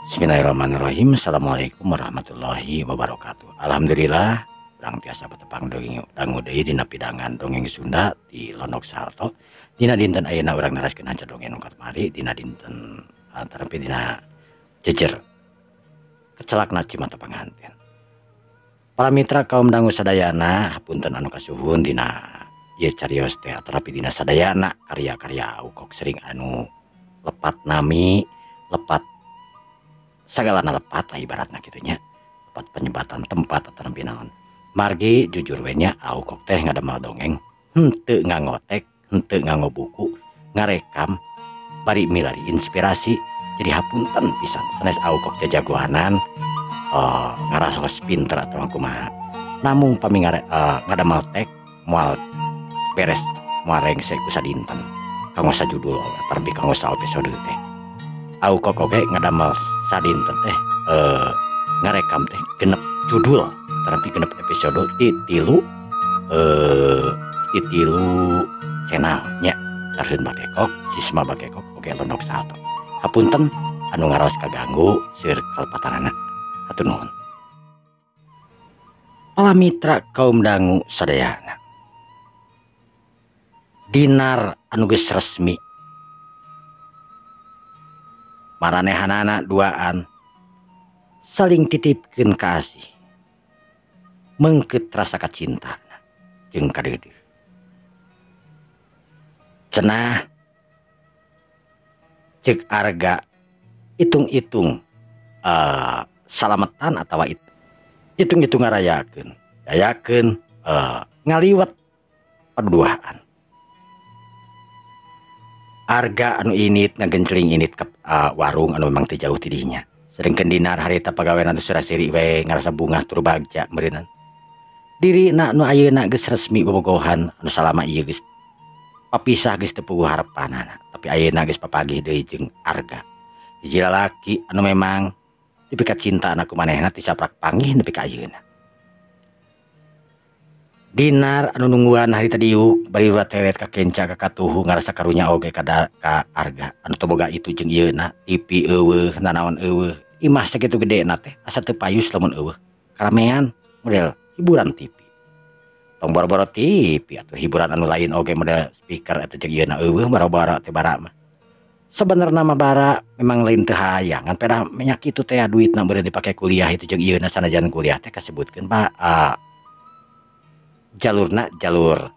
Bismillahirrahmanirrahim. Assalamualaikum warahmatullahi wabarakatuh. Alhamdulillah urang tiasa patepang dangu deui dina pidangan dongeng Sunda di Londok Salto. Dina dinten ayeuna urang naraskeun hanca dongeng nu kamari dina dinten antara dina jejer kecelakna Cimata Panganten. Para mitra kaum dangu sadayana, hapunten anu kasuhun dina ieu carios teh atarapi dina sadayana karya-karya Ukok sering anu lepat nami, lepat sagalana lepat lah ibaratna kitu nya, lepat penyebatan tempat atanapi naon. Margi jujur we nya Aukok teh ngadamel dongeng henteu ngangotek, henteu nganggo buku, ngarekam bari milari inspirasi. Jadi hapunten pisan sanes Aukok jajagoanan ngarasos pinter atau kumaha. Namung pami ngadamel tek moal beres, moal rengse ku sadinten kanggo sajudul atanapi kanggo saepisode teh. Aukok oge ngadamel sadinten teh ngarekam teh genep judul tapi genep episode di tilu channel nya Tarhun Bakekok, Sisma Bakekok, oge Londok Salto. Hapunten anu ngaraos kaganggu seur kalepatanana. Hatur nuhun. Para mitra kaum dangu sadayana, Dinar anu geus resmi maranehanana duaan saling titipkeun kasih, mengket rasa kacinta jeung kadeudeuh. Cenah cek Arga hitung-hitung salametan atawa hitung-hitung ngarayakeun, yayakeun ngaliwat paduduaan. Arga anu init ngagencling init ke warung anu memang teu jauh ti dinya. Sedengkeun Dinar harita pagawean anu surasiri we ngarasa bungah tur bagja meureunnan. Dirina nu ayeuna geus resmi bobogohan anu salama ieu geus papisah geus teu puguh harepanana, tapi ayeuna geus papagih deui jeung Arga. Hiji lalaki anu memang dipika cinta ku manehna ti saprak panggih nepi ka ayeuna. Dinar anu nungguan harita diuk bari teret ka kenca ka katuhu ngarasa karunya oge ka Arga anu teu boga itu jeung ieuna, TV eueuh, nanaon eueuh, imah sakitu gedena teh asa teu payus lamun eueuh karamean model hiburan TV. Tong boro-boro TV atuh hiburan anu lain oge model speaker atau jeung ieuna eueuh boro-boro teh bara mah. Sebenarna mah bara memang lain teu hayang ngan pedah minyak kitu teh duitna beureun dipake kuliah itu jeung ieuna sanajan kuliah teh kasebutkeun pak jalurna jalur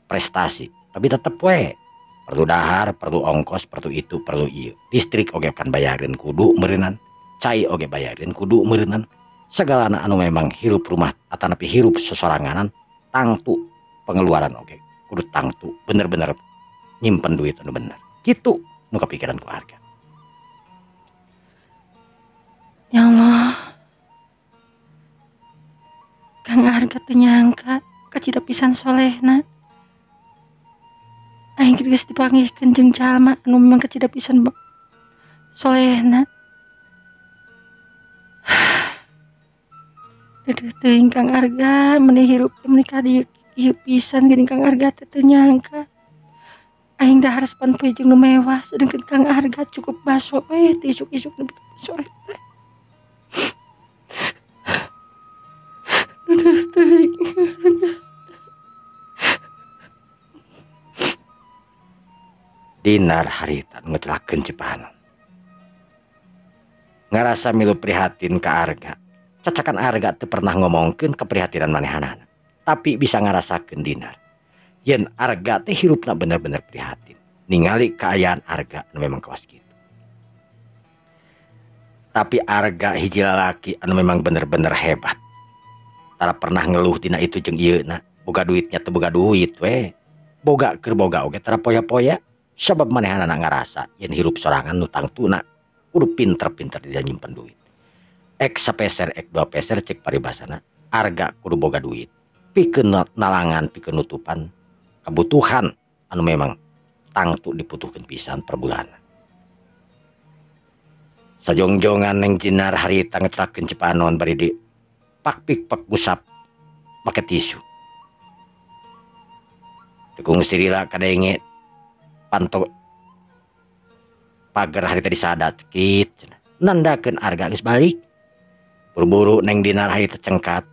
prestasi, tapi tetep we perlu dahar, perlu ongkos, perlu itu, perlu ieu. Listrik oge kan bayarin kudu meureunan, cai oge bayarin kudu meureunan. Segalana anu memang hirup rumah atanapi hirup sesoranganan tangtu pengeluaran oge kudu tangtu bener-bener nyimpen duit anu bener. Kitu nu kapikiran ku Arga. Ya Allah, Kang Arga teu nyangka kacida pisan solehna. Aing geus dipanggihkeun jeung jalma anu memang kacida pisan solehna. Deudeuh teuing Kang Arga meuni hirup teh meuni ka dieu kieu pisan geuning Kang Arga teh teu nyangka. Aing dahar sapan poe jeung nu mewah sedengkeun Kang Arga cukup baso we teh isuk-isuk nepi ka sore teh. Deudeuh teuing Arga. Dinar harita ngecelakeun Cipanon. Ngarasa milu prihatin ka Arga. Cacakan Arga teu pernah ngomongkeun keprihatinan manehanana, tapi bisa ngarasakeun Dinar yen Arga teh hirupna bener-bener prihatin ningali kaayaan Arga anu memang kawas kitu. Tapi Arga hiji lalaki anu memang bener-bener hebat. Tara pernah ngeluh dina itu jeung ieuna, boga duitnya teu boga duit we, boga keur boga oge tara poya-poya, sabab manehanana ngarasa yen hirup sorangan nu tangtuna kudu pinter-pinter dina nyimpen duit. Ek sapeser ek dua peser cek paribasana Arga kudu boga duit pikeun nalangan, pikeun nutupan kebutuhan anu memang tangtu dibutuhkeun pisan per bulan. Sajongjongan neng Dinar harita ngecelakeun Cipanon bari di pak pik pak gusap make tisu. Tekung sirila kadenge panto pagar harita disadat kit cenah. Nandakeun Arga geus balik. Buru-buru Neng Dinar harita cengkat.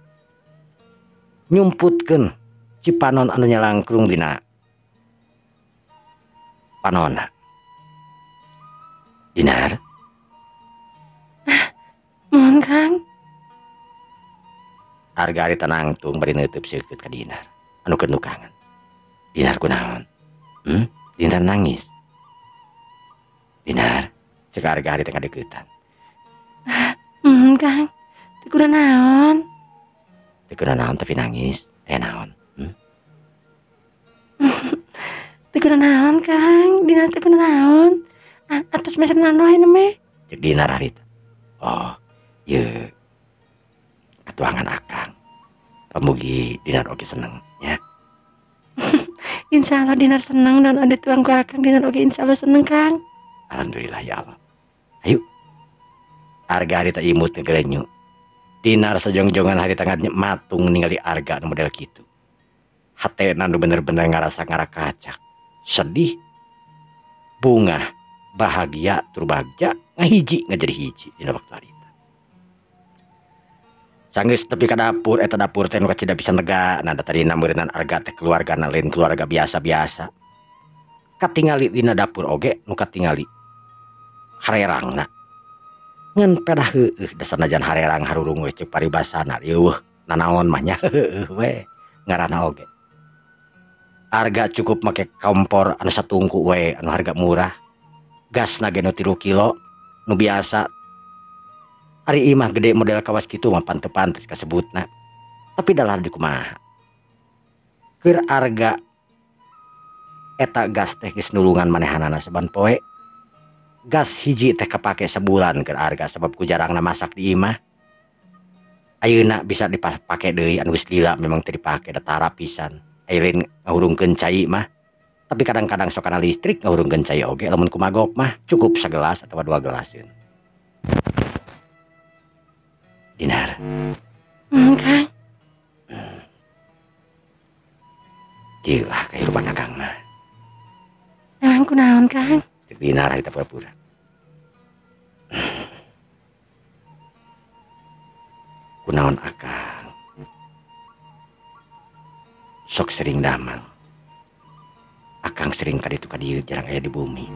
Nyumputkeun cipanon anu nyalangkrung dina panonna. Dinar. Mohon Kang. Arga harita nangtung bari neuteub seukeut ka Dinar anu keur nukangan. Dinar kunaon? Dinar nangis. Dinar, cek Arga harita ngadeuketan. Kang, teu kudu naon? Teu kudu naon tapi nangis. Aya naon? Teu kudu naon Kang, Dinar teu kudu naon? Atos meser naon wae meh. Cek Dinar harita. Oh, ieu katuangan akang. Pamugi Dinar oge seneng nya. Insya Allah Dinar seneng dan ada tuang ku akang, Dinar oge insya Allah seneng Kang. Alhamdulillah ya Allah. Ayo. Arga harita imut ngegerenyu. Dinar sejongjongan harita matung ningali Arga nu model kitu. Hatena nu bener-bener ngarasa ngarakacak. Sedih, bungah, bahagia, tur bagja, ngahiji ngajadi hiji dina waktu harita. Sanggeus tepi ka dapur, eta dapur teh nu kacida pisan lega. Nah, da tadina meureunnan Arga teh keluargana lain keluarga biasa-biasa. Katingali dina dapur oge nu katingali harerangna. Ngan pedah heueuh da sanajan harerang harurung we cek paribasana eueuh nanaon mah nya heueuh we ngaranna oge. Arga cukup make kompor anu satungku we anu harga murah. Gasna ge nu 3 kilo nu biasa. Ari imah gede model kawas kitu mah pan teu pantes kasebutna. Tapi dalah di kumaha. Keur Arga eta gas teh geus nulungan manehanana saban poe. Gas hiji teh kapake sebulan keur Arga sabab ku jarangna masak di imah. Ayeuna bisa dipake deui anu geus lila memang teu dipake da tara pisan. Ayeuna ngahurungkeun cai mah. Tapi kadang-kadang sok kana listrik ngahurungkeun cai oge lamun kumagok mah cukup sagelas atawa 2 gelaseun. Dinar. Kang. Gila kehidupan akang mah. Emang kunaon Kang? Cek Dinar harita pura-pura. Kunaon akang? Sok sering damel. Akang sering kaditu kadieu jarang aya di bumi.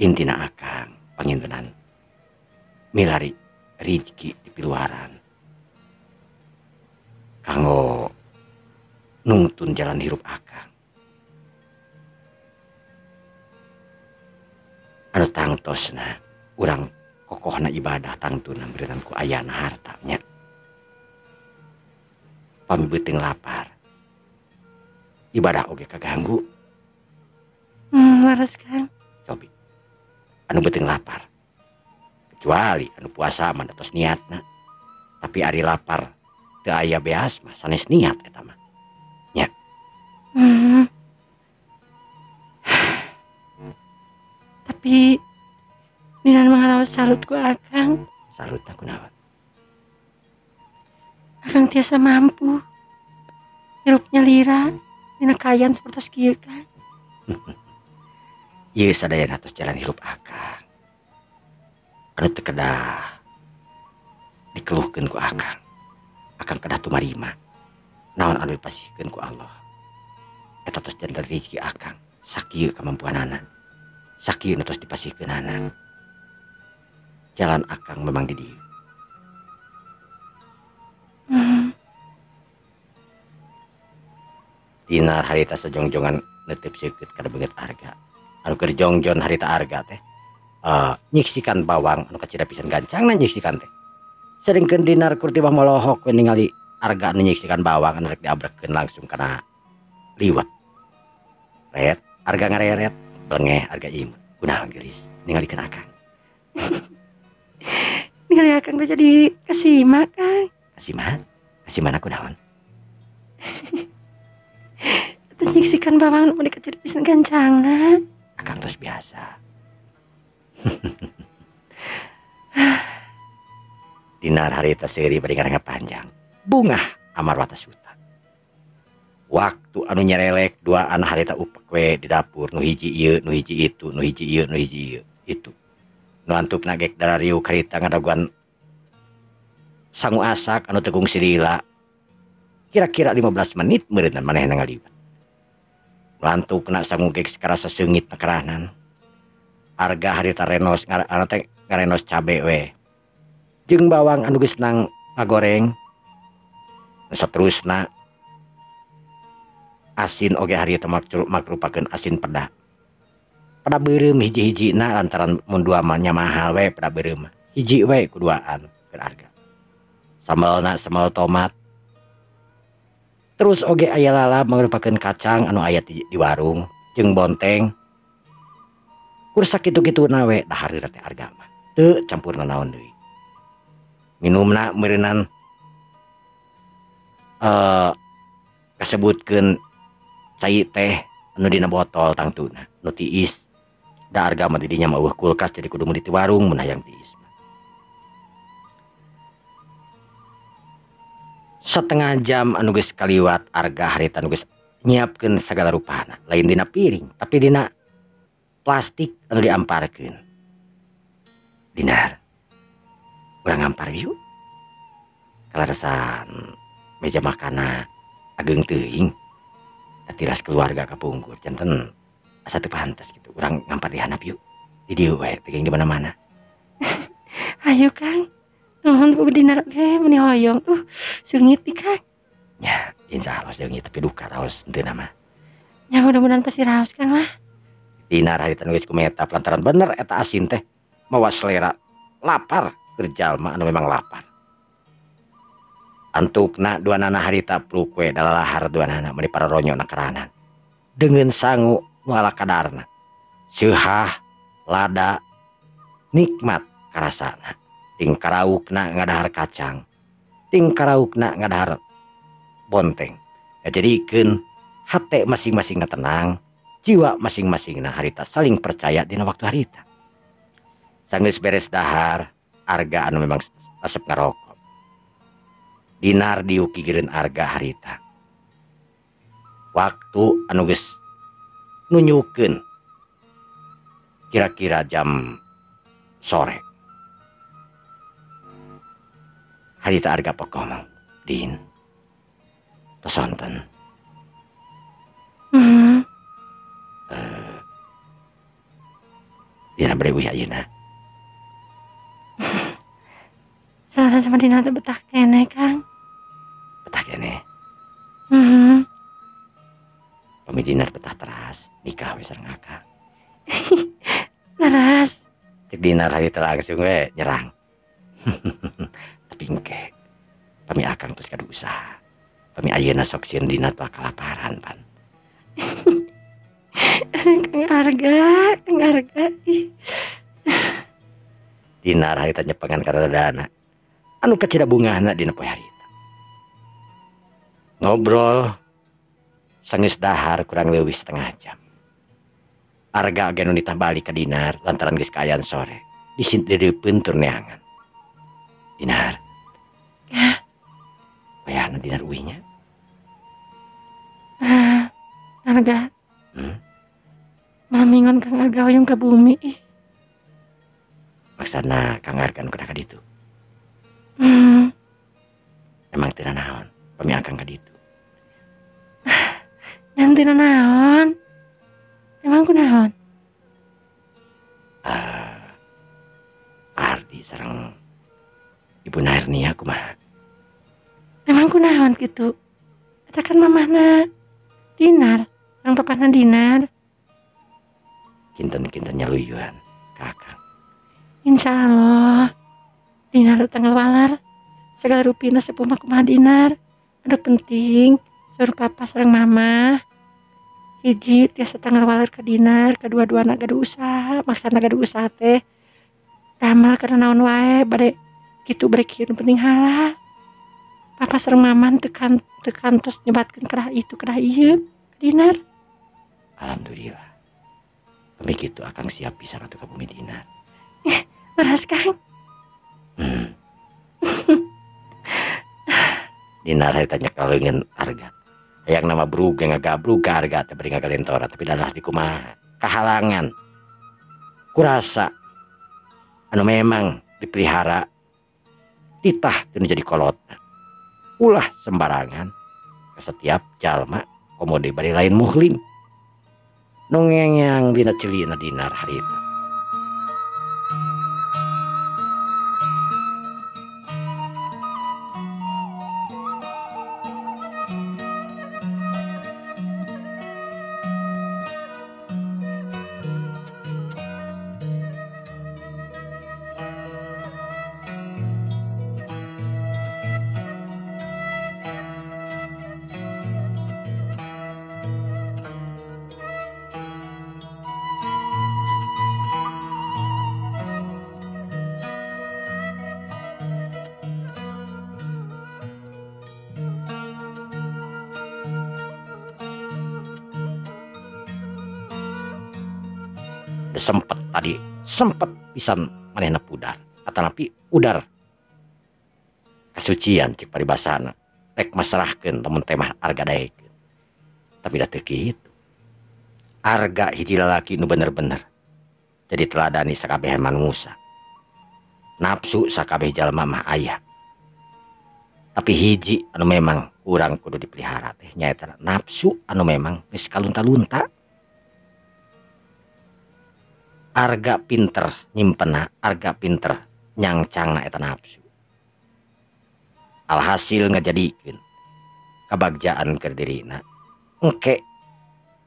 Intina akang pangintenan milari rizki di piluaran. Kanggo nungtun jalan hirup akang. Anu tangtosna urang kokohna ibadah tangtuna meureunnan ku ayana harta nya. Pami beuteung lapar. Ibadah oge kaganggu. Leres Kang. Cobi. Anu beuteung lapar. Kecuali anu puasa mah tos niatna. Tapi ari lapar teu aya beas mah sanes niat eta mah. Nya. Tapi Dinar mangaraos salut ku akang. Salutna kunaon? Akang tiasa mampu. Hirupnya lira dina kaayaan sapertos kieu Kang. Ieu sadayana tos jalan hirup akang. Anu teu kedah dikeluhkeun ku akang. Akang kedah tumarima. Naon anu dipasihkeun ku Allah. Eta tos janten rezeki akang. Sakieu kamampuanana. Sakieu nu tos dipasihkeunana. Jalan akang memang di dieu. Dinar harita sejongjongan neuteup seukeut kana beungeut Arga. Anu keur jongjon harita Arga teh nyiksikan bawang anu kacida pisan gancangna nyiksikan teh. Sedengkeun Dinar kur tibah molohok we ningali Arga anu nyiksikan bawang anu rek diabrekeun langsung kana liwet. Ret, Arga ngareret, belengeh Arga imut. Kunaon geulis ningalikeun akang. Ningali akang teh jadi kasima Kang. Kasima? Kasimana kunaon? Teh nyiksikan bawang anu kacida pisan gancangna. Akang tos biasa. Dinar harita seuri bari ngaranga panjang. Bungah amarwata suta. Waktu anu nyerelek dua anak harita upek we di dapur nu hiji ieu nu hiji itu nu hiji ieu nu hiji ieu itu. Nu antukna gek darariu karita ngadaguan sangu asak anu teu kungsi lila. Kira-kira 15 menit meureunna manehna ngaliwet. Nu antukna sangu gek karasa seungit nakaranan. Arga harita renos anu teh ngarenos cabe we. Jeung bawang anu geus nang ngagoreng. Nu saterusna asin oge harita makrupakeun asin peda. Peda beureum hiji-hijina lantaran mun dua mah nya mahal we peda beureum. Hiji we kuduaan keur harga. Sambalna sambal tomat. Terus oge aya lalap mangrupakeun kacang anu aya di warung jeung bonteng. Kur sakitu-kituna we dahareuna teh harga mah. Teu campurna naon deui. Minumna meureunan kasebutkeun cai teh anu dina botol tangtuna nu tiis. Da harga mah di dinya mah eueuh kulkas jadi kudu meuli ti warung mun hayang tiis. Setengah jam anu geus kaliwat arga harita anu geus nyiapkeun sagala rupana, lain dina piring tapi dina plastik anu diamparkeun. Dinar, urang ngampar yuk. Kalaresan meja makanna ageng teuing. Tilas keluarga kapungkur janten asa teu pantes gitu. Urang ngampar di handap yuk. Di dieu we teu di mana-mana. Ayo Kang. Nuhun Bu Dinar ge meuni hoyong. Seungit di Kang. Ya, insyaallah seungit tapi duka raos henteu mah. Ya mudah-mudahan pasti raos Kang lah. Dinar harita nu geus kumetap lantaran bener eta asin teh mawa selera lapar keur jalma anu memang lapar. Antukna duanana harita pruk we dalalahar duanana meuni pararonyo na keranan. Deungeun sangu nu ala kadarna. Seuhah, lada, nikmat karasana. Ting karaukna ngadahar kacang, ting karaukna ngadahar bonteng. Ya, jadikeun hate masing-masingna tenang, jiwa masing-masingna harita saling percaya dina waktu harita. Sanggeus beres dahar, arga anu memang resep ngarokok. Dinar diukigireun arga harita. Waktu anu geus nunyukeun kira-kira jam sore. Harita arga pokok din tos sonten. Dina bade uih ayeuna. Salah sama Dina teh betah keneh Kang. Betah keneh. Pami Dinar betah teras nikah we sareng akang. Teras. Cek Dinar harita langsung we nyerang. Tapi engke pami akang terus kadu usaha. Pami ayeuna sok sieun Dina telah kalaparan pan. Kang Arga, Kang Arga. Dinar harita nyepengan ka dadana. Anu kacida bungahna dina poe harita. Ngobrol sanggeus dahar kurang leuwih setengah jam. Arga ge nu nitah balik ka Dinar lantaran geus kaayaan sore. Disin deudeupeun tur neangan. Dinar. Ya. Wayahna Dinar uihnya. Arga. Mamingon Kang Arga hoyong ka bumi ih. Maksana Kang Arga nu ka ditu. Emang teu naon pami akang ka ditu. Ngan teu naon. Emang kunaon? Ardi sareng Ibu Narnia kumaha? Emang kunaon kitu? Eta kan mamahna Dinar, sareng papahna Dinar. Kinten-kinten nyaluyuan ka akang. Insyaallah Dinar tanggal walar. Segala rupina sepuh mah kumaha Dinar. Aduh penting suruh papa sareng mama. Hiji tiasa tanggal walar ka Dinar, kadua-duana gaduh usaha, maksana gaduh usaha teh. Ramal kana naon wae bade kitu bade kieu nu penting halal. Papa sareng mama teu kantos nyebatkeun kedah itu kedah ieu ka Dinar. Alhamdulillah. Pami kitu akang siap pisan atuh ka bumi Dinar. Leres Kang. Dinar harita nyekel leungeun Arga. Hayang nama brug ngagabrug ka Arga teh bari ngagalentora tapi dalah di kumaha kahalangan. Kurasa Anu memang dipelihara titah teu jadi kolotna. Ulah sembarangan ke setiap jalma komo deui bari lain muhlim. Nu ngengyang dina ceulina Dinar harita. Sempet tadi sempet pisan manehna pudar atanapi udar kasucian cek paribasana rek masrahkeun lamun teh mah Arga daekeun tapi da teu kitu. Arga hiji lalaki nu bener-bener jadi teladani sakabehan manusia. Nafsu sakabeh jalma mah aya tapi hiji anu memang urang kudu dipelihara teh nyaeta nafsu anu memang geus kalunta-lunta. Arga pinter nyimpena, Arga pinter nyangcangna eta nafsu. Alhasil ngajadikeun kabagjaan keur dirina engke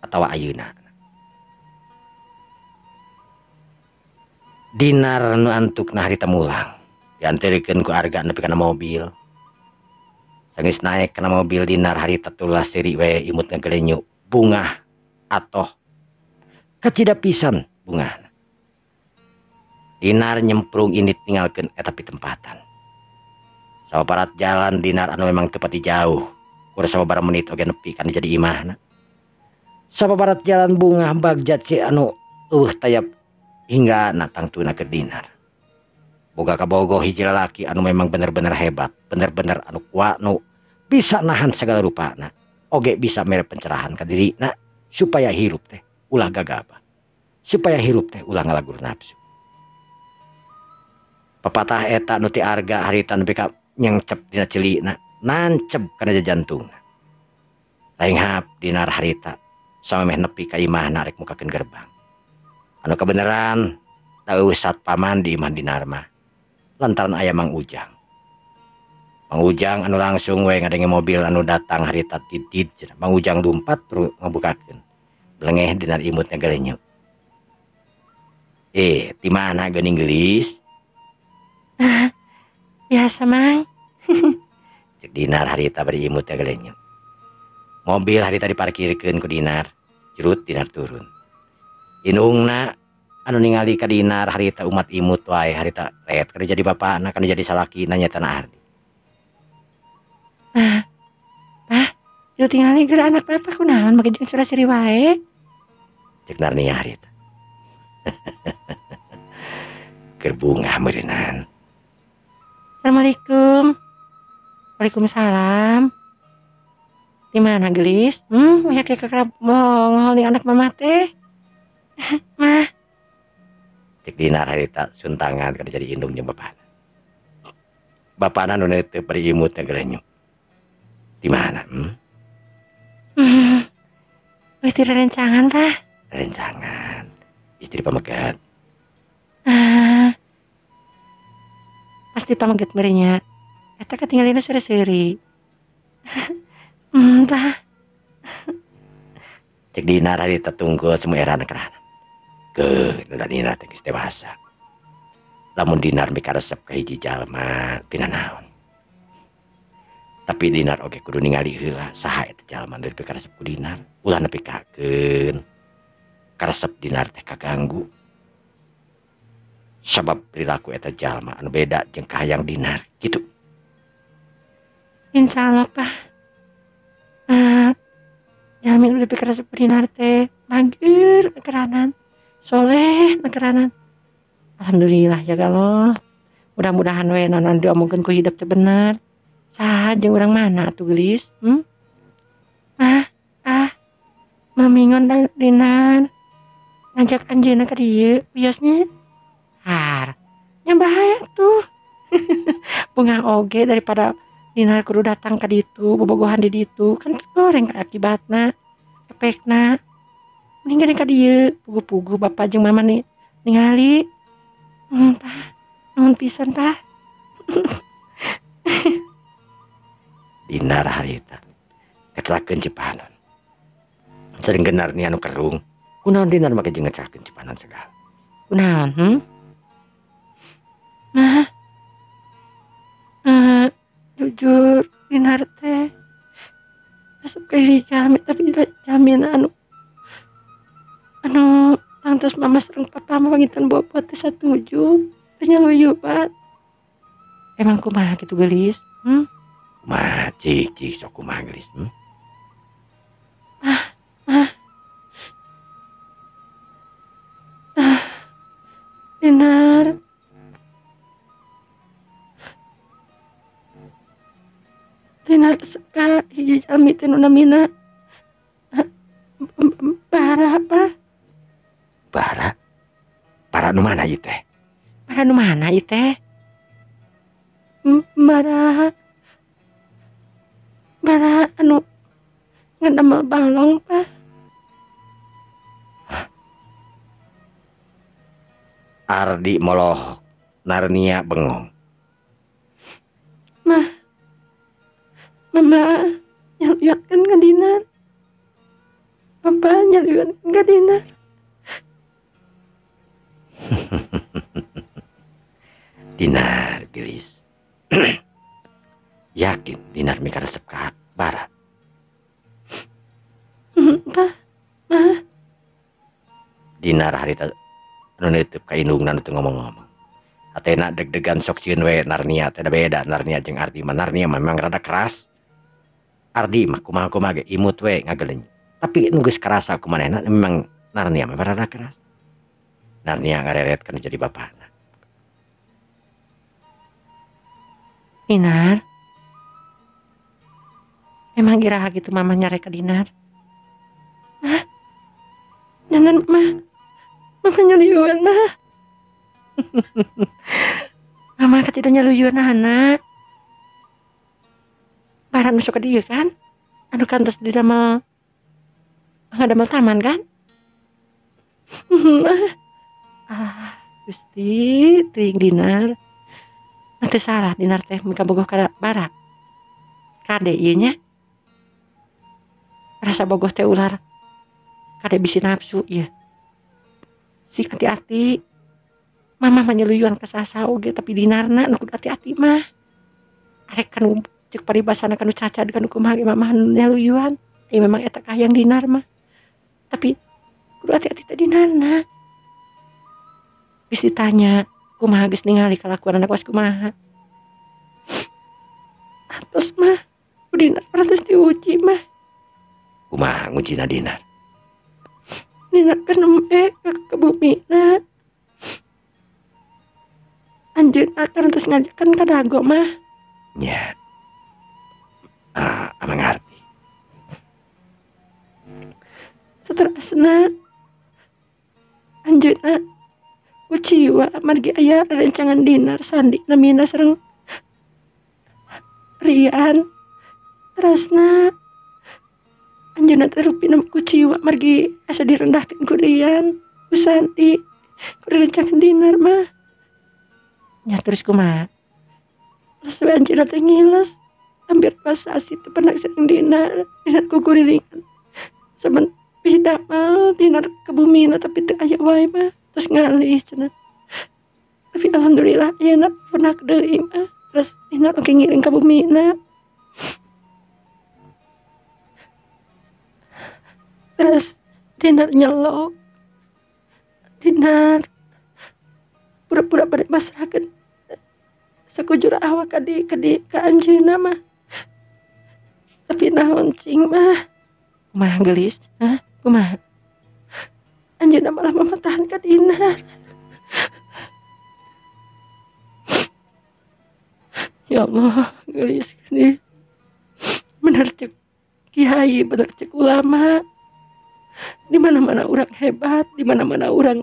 atawa ayeuna. Dinar nu antukna harita mulang dianterikeun ku Arga nepi kana mobil. Sanggeus naek kana mobil Dinar harita tulah seuri we imut ngagelenyu bungah atoh kacida pisan bungahna. Dinar nyemprung indit ninggalkeun eta pitempatan. Sabarat jalan Dinar anu memang teu pati jauh, kur sababaraha menit oge nepi kana jadi imahna. Sabarat jalan bungah bagja ce anu eueuh tayap hingga natangtuna ke Dinar. Boga kabogoh hiji lalaki anu memang bener-bener hebat, bener-bener anu kuat nu bisa nahan segala rupana. Oge bisa mere pencerahan ka dirina supaya hirup teh ulah gagabah. Supaya hirup teh ulah ngalagur nafsu. Papatah eta nu ti Arga harita nepi ka nyengcep dina ceulina, nancep kana jantungna. Lainghap Dinar harita samemeh nepi ka imahna rek mukakeun gerbang. Anu kabeneran teu satpaman di imah Dinar mah lantaran aya Mang Ujang. Mang Ujang anu langsung we ngadenge mobil anu datang harita tidid. Mang Ujang lumpat terus ngabukakeun. Belengeh Dinar imutna gelenyeu. Ti mana geuning geulis? Ah, biasa Mang. Cek Dinar harita bari imut teh gelenyeu. Mobil harita diparkirkeun ku Dinar, jerut Dinar turun. Indungna anu ningali ka Dinar harita umat imut wae harita ret kana jadi bapana kana jadi salakina nya tanah Ardi. Ah, ah, ieu tingali geura anak bapak kunaon make jeung sura-seri wae. Cek Narnia harita. Keur bungah meureunnan. Assalamualaikum. Waalaikumsalam. Di mana gelis? Ya kayak kerap melongol nih anak mama teh. Mah. Cek Dinar harita suntangan kada jadi indung jeung bapana. Bapana nu teu bari imut teh gelenyu. Di mana? Wis direncangan tah? Rencangan. Istri pamegat. Ah. Pasti pamegat merinya. Eta ketinggalina suri-suri. Tah. Cek Dinar harita tunggul semua era kerana. Ke da Dinar teh geus dewasa. Lamun Dinar mikaresep ka hiji jalma tina naon. Tapi Dinar oge kudu ningali heula saha eta jalma nu dipikaresep ku Dinar. Ulah nepi kakeun. Karesep Dinar teh kaganggu. Sabab perilaku eta jalma anu beda jeung kahayang Dinar gitu. Insyaallah Pak. Jalmi nu dipikaresep ku Dinar teh bageur keranan, soleh keranan. Alhamdulillah jaga Allah. Mudah-mudahan we naon diomongkeun ku hidup teh bener. Saha jeung urang mana atuh geulis? Ah, ah. Mamingon Dinar. Ngajak anjeunna ka dieu wiosnya. Har. Nya bahaya tuh. Bunga oge daripada Dinar kudu datang ka ditu, bobogohan di ditu, kan goreng akibatna, efekna. Mending geuning ka dieu, puguh-puguh bapak jeung mama nih ningali. Tah, nuhun pisan tah. Dinar harita ngecelakeun Cipanon. Sering genar nih anu kerung. Kunaon Dinar make jeung ngecelakeun Cipanon segala? Kunaon, Nah. Jujur Dinar teh resep ka diri jalmi tapi jamin anu tangtos mama sareng papa mah panginten bobo teh satuju teh nyaluyuan. Emang kumaha kitu geulis? Kumaha cik cik sok kumaha geulis? Dinar Dinar resep ka hiji jalmi teh nu namina Bara apa? Bara? Bara nu mana ieu teh? Bara nu mana ieu teh? Bara Bara anu ngadamel balong Pak. Hah? Ardi molohok, Narnia bengong. Mah, mama nyaliuankeun ka Dinar. Papa nyaliuankeun ka Dinar. Dinar gelis. Yakin Dinar mikaresep ka Bara? Tah, mah. Dinar harita anu neuteub ka indungna nu teu ngomong-ngomong. Hatena deg-degan sok sieun we Narnia teh, da beda Narnia jeung Ardi mah. Narnia mah memang rada keras. Ardi mah kumaha-kumaha ge imut we ngageleny. Tapi nu geus karasa ku manehna memang Narnia mah rada keras. Narnia ngareret kana jadi bapana. Dinar. Emang iraha gitu mama nyarek ka Dinar? Hah? Jangan mah. Mama nyaluyuan mah. Mama kacida nyaluyuan anak. Bara nu sok ka dieu kan? Anu kantos didamel ngadamel taman kan? Ah, Gusti teuing Dinar. Nanti salah Dinar teh mika bogoh ka Bara. Kade ieu nya. Rasa bogoh teh ular. Kade bisi nafsu ieu. Sik hati-hati. Mama mah nyeluyuan ka saha oge tapi Dinarna nu kudu hati-hati mah. Arek kanu cek paribasana kanu cacad kanu kumaha ge mama nyeluyuan. Ieu memang eta kahayang Dinar mah. Tapi kudu hati-hati teh Dinarna. Geus ditanya kumaha geus ningali kalakuan anak was kumaha. Atos mah ku Dinar parantos diuji mah. Kumaha ngujina Dinar? Dinar kan nembe ke bumina. Anjeunna kan terus ngajakan ka dago mah. Nya. Ah, mengerti. Saterasna anjeunna kuciwa margi aya rerencangan Dinar Sandi namina sareng Rian. Terasna anjeunna teh rupina kuciwa margi asa direndahkeun ku Rian, ku Sandi, ku rerencangan Dinar mah. Nya terus kumaha? Terus we anjeunna teh ngiles hampir pas sasi teu pernah sareng Dinar, Dinar kukurilingan. Saben pidamel Dinar ke bumina tapi teu aya wae mah. Terus ngalih cenah. Tapi alhamdulillah ayeuna pernah deui mah. Terus Dinar oge ngiring ka bumina. Terus Dinar nyelok. Dinar pura-pura bade masrahkeun sakujur awak ka di ka anjeunna mah. Tapi naon cing mah? Kumaha geulis? Hah? Kumaha? Anjeunna malah mamatahan ka Dinar. Ya Allah, geulis nih. Bener cek kiai, bener cek ulama. Di mana-mana orang hebat, di mana-mana orang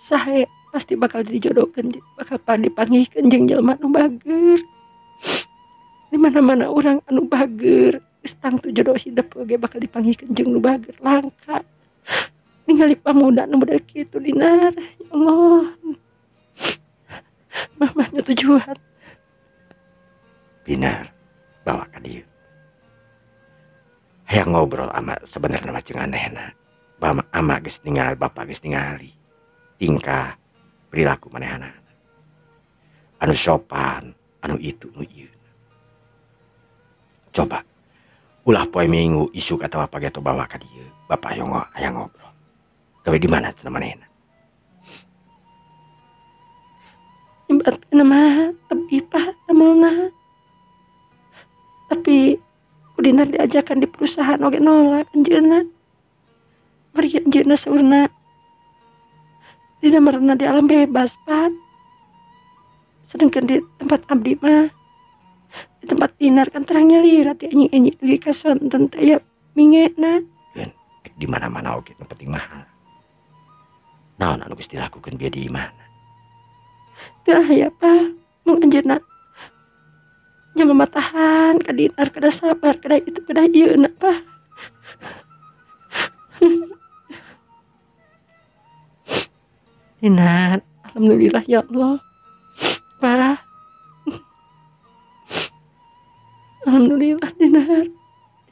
sahe. Pasti bakal dijodohkeun, bakal dipanggihkeun jeung jelema nu bager. Di mana-mana urang anu bager, geus tangtu jodoh hidup oge bakal dipanggihkeun jeung nu bager langka. Ningali pamuda nu model kitu Dinar, ya Allah. Mamahnya tujuan. Dinar, bawa ka dieu. Hayang ngobrol ama sebenarnya mah jeung anehna. Bama ama geus ningali, bapak geus ningali tingkah perilaku manehna. Anu sopan, anu itu nu ieu. Coba ulah poe Minggu isuk atawa pageto bawa ka dieu. Bapak hayang ngobrol. Gawe di mana cenah manehna? Nyebatkeun mah tebi Pak amalna. Tapi ku Dinar diajakan di perusahaan oge nolak anjeunna. Mari anjeunna saurna dina marana di alam bebas Pak. Sedangkan di tempat abdi mah, di tempat Dinar kan terang nyalira ti anjing-anjing dugi ka sonten teh aya mingena. Keun ek di mana-mana oge nu penting mah. Naon anu geus dilakukeun bieu di imahna? Teu aya Pak, mung anjeunna nya mamatahan ka Dinar kada sabar kada itu kada ieu na Pak. Dinar, alhamdulillah ya Allah. Pak. Alhamdulillah Dinar.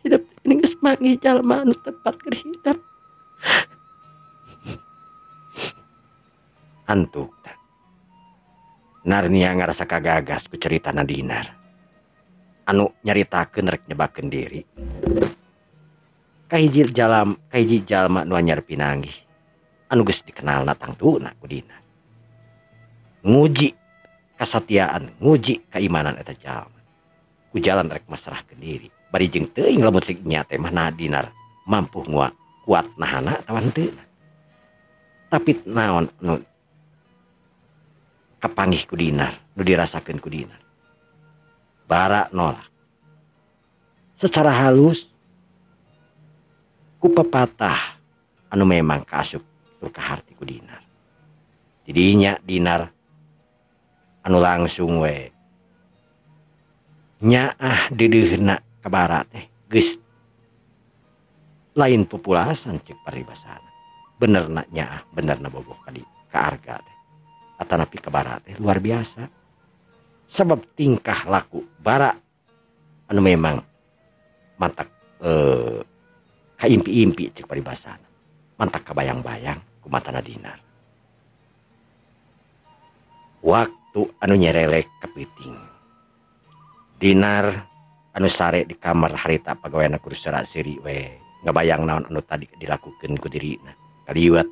Hidup ini geus manggih jalma anu tepat keur hidup. Antuk Narnia ngarasa kagagas ku ceritana Dinar. Anu nyaritakeun rek nyebakeun diri. Kahiji jalam, kahiji jalma nu anyar pinanggih. Anu geus dikenalna tangtuna ku Dinar. Nguji kasatiaan, nguji keimanan eta jalma. Ku jalan rek masrahkeun diri. Bari jeung teuing lamun cik nya teh mah Dinar mampu nguat kuat nahana atawa henteu. Tapi naon anu kapanggih ku Dinar, nu dirasakeun ku Dinar. Bara nolak. Secara halus ku pepatah anu memang kaasup tur kaharti ku Dinar. Didinya Dinar anu langsung we nyaah deudeuhna ka bara teh geus lain populasan cek paribasana. Benerna nyaah, benerna bogoh ka ka arga teh. Atanapi ka bara teh luar biasa. Sebab tingkah laku bara anu memang mantak kaimpi-impi cek paribasana. Mantak kabayang-bayang ku matana Dinar. Waktu anu nyerelek kapiting. Dinar anu sare di kamar harita pagaweana kudu seura-seuri we ngabayang naon anu tadi dilakukeun ku dirina. Kaliwat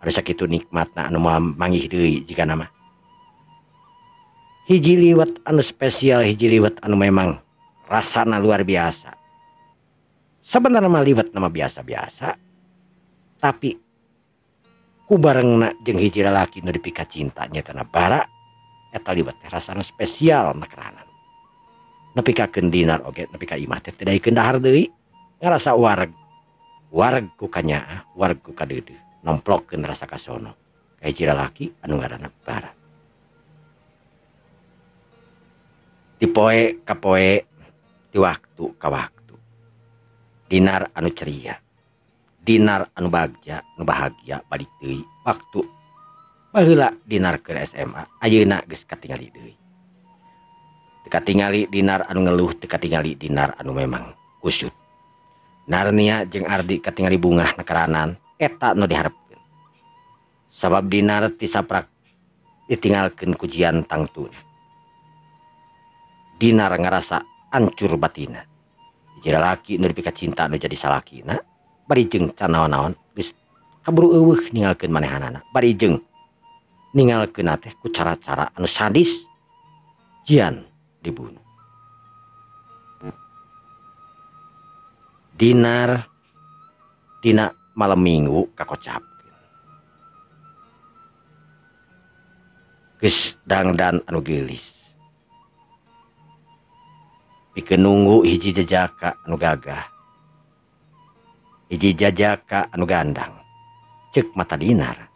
anu sakitu nikmatna anu manggih deui jigana mah. Hiji liwat anu spesial, hiji liwat anu memang rasana luar biasa. Sebenarnya mah liwat nama biasa-biasa, tapi ku barengna jeung hiji lalaki nu dipika cinta nyaeta bara eta liwat teh rasana spesial nakeranan. Nepi ka keun Dinar oge nepi ka imah teh teu daekeun dahar deui, ngarasa wareg. Wareg ku kanyaah, wareg ku kadeudeuh, nomplokkeun rasa kasono ka hiji lalaki anu ngaranna bara. Di poe ka poe, di waktu ka waktu. Dinar anu ceria, Dinar anu bagja, anu bahagia balik deui waktu baheula Dinar keur SMA, ayeuna geus katingali deui. Teu katingali Dinar anu ngeluh, teu katingali Dinar anu memang kusut. Narnia jeung Ardi katingali bungah nakaranan eta nu diharepkeun. Sabab Dinar ti saprak ditinggalkeun ku jian tangtuna. Dinar ngarasa ancur batina. Hiji lalaki nu dipika cinta nu jadi salakina, bari jeung can naon-naon geus kaburu eueuh ninggalkeun manehanana. Bari jeung ninggalkeunna teh ku cara-cara anu sadis jian dibunuh. Dinar dina malam Minggu kakocapkeun. Geus dangdan anu geulis. Pikeun nunggu hiji jajaka anu gagah, hiji jajaka anu gandang. Ceuk mata Dinar.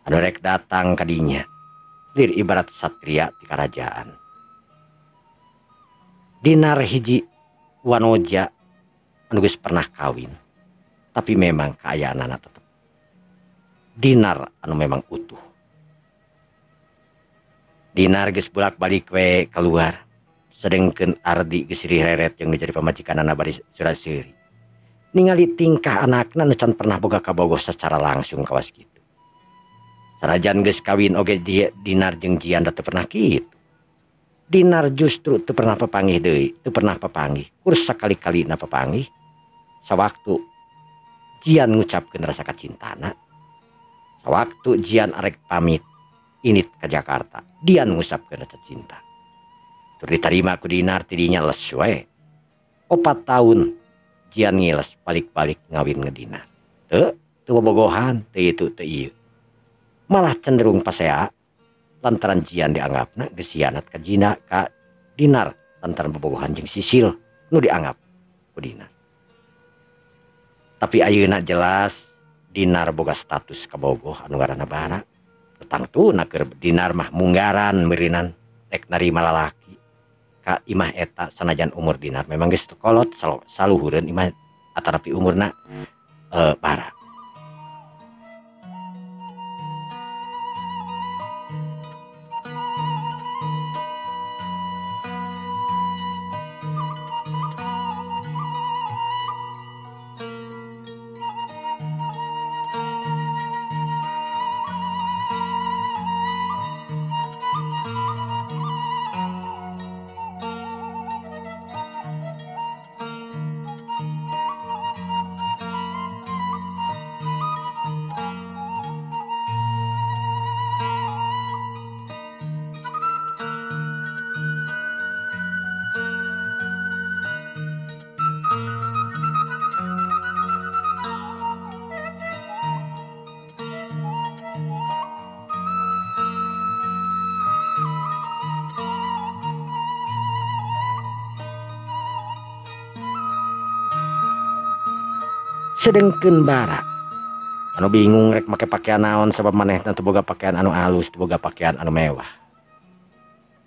Anu rek datang ka dinya lir ibarat satria ti karajaan. Dinar hiji wanoja anu geus pernah kawin tapi memang kaayaanana tetep Dinar anu memang utuh. Dinar geus bolak-balik we keluar sedengkeun Ardi geus reret jeung jadi pamajikanana bari surat seuri. Ningali tingkah anakna nu can pernah boga kabogoh secara langsung kawas kitu. Sanajan geus kawin oge Dinar jeung Jian teu pernah kitu. Dinar justru teu pernah papanggih deui, teu pernah papanggih. Kur sakali-kalina papanggih sawaktu Jian ngucapkeun rasa kacintana. Sawaktu Jian arek pamit init ka Jakarta, Dian ngusapkeun rasa cinta. Tur ditarima ku Dinar tidinya les we. 4 tahun Jian ngiles balik-balik ngawin ngedinar. Teu teu bobogohan, teu itu teu ieu. Malah cenderung pasea lantaran Jian dianggapna geus hianat ka Jina ka Dinar lantaran bobogohan jeung Sisil nu dianggap ku Dinar. Tapi ayeuna jelas Dinar boga status kabogoh anu ngaranna Bara. Tangtuna keur Dinar mah munggaran meurinan rek narima lalaki ka imah eta sanajan umur Dinar memang geus kolot saluhureun imah atanapi umurna Bara. Sedengkeun Bara anu bingung rek make pakaian naon sabab manehna teu boga pakaian anu alus, teu boga pakaian anu mewah.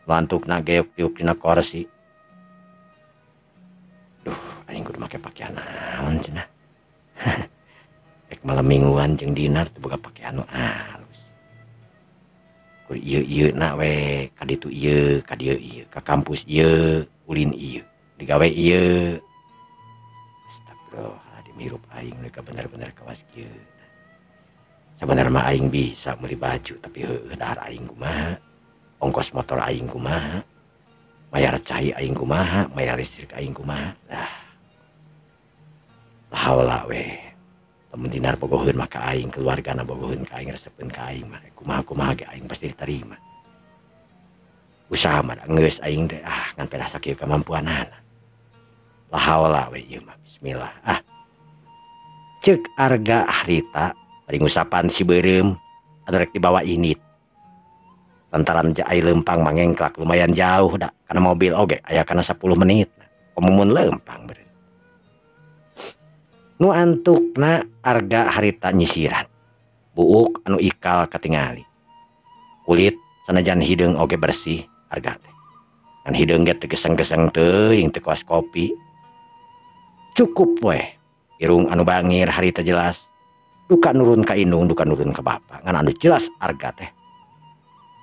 Lantukna geuk-geuk dina korsi. Duh, aing kudu make pakaian naon cenah. Rek malam mingguan jeung Dinar teu boga pakaian anu alus. Kudu ieu-ieu na we, ka ditu ieu, ka dieu ieu, ka kampus ieu, ulin ieu, digawe ieu. Astagfirullah. Hirup aing mereka bener-bener kawas kieu. Sebenarnya mah aing bisa beli baju tapi heueuh dahar aing kumaha, ongkos motor aing kumaha, bayar cai aing kumaha, bayar listrik aing kumaha. Lah haula we. Lamun Dinar bogoheun mah ka aing, keluargana bogoheun ka aing, resepeun ka aing mah kumaha-kumaha ge aing pasti diterima. Usaha mah geus aing teh ah ngan pedah sakieu kamampuanana. La haula we ieu mah bismillah. Ah cek Arga harita bari ngusapan si beureum anu rek dibawa init. Lantaran ai leumpang mangengklak lumayan jauh da kana mobil oge aya kana 10 menit. Komumun leumpang beureum. Nu antukna Arga harita nyisiran. Buuk anu ikal katingali. Kulit sanajan hideung oge bersih Arga teh. Ngan hideung ge teu geseng-geseng teuing teu kawas kopi. Cukup weh. Irung anu bangir harita jelas duka nurun ka indung duka nurun ka bapa ngan anu jelas Arga teh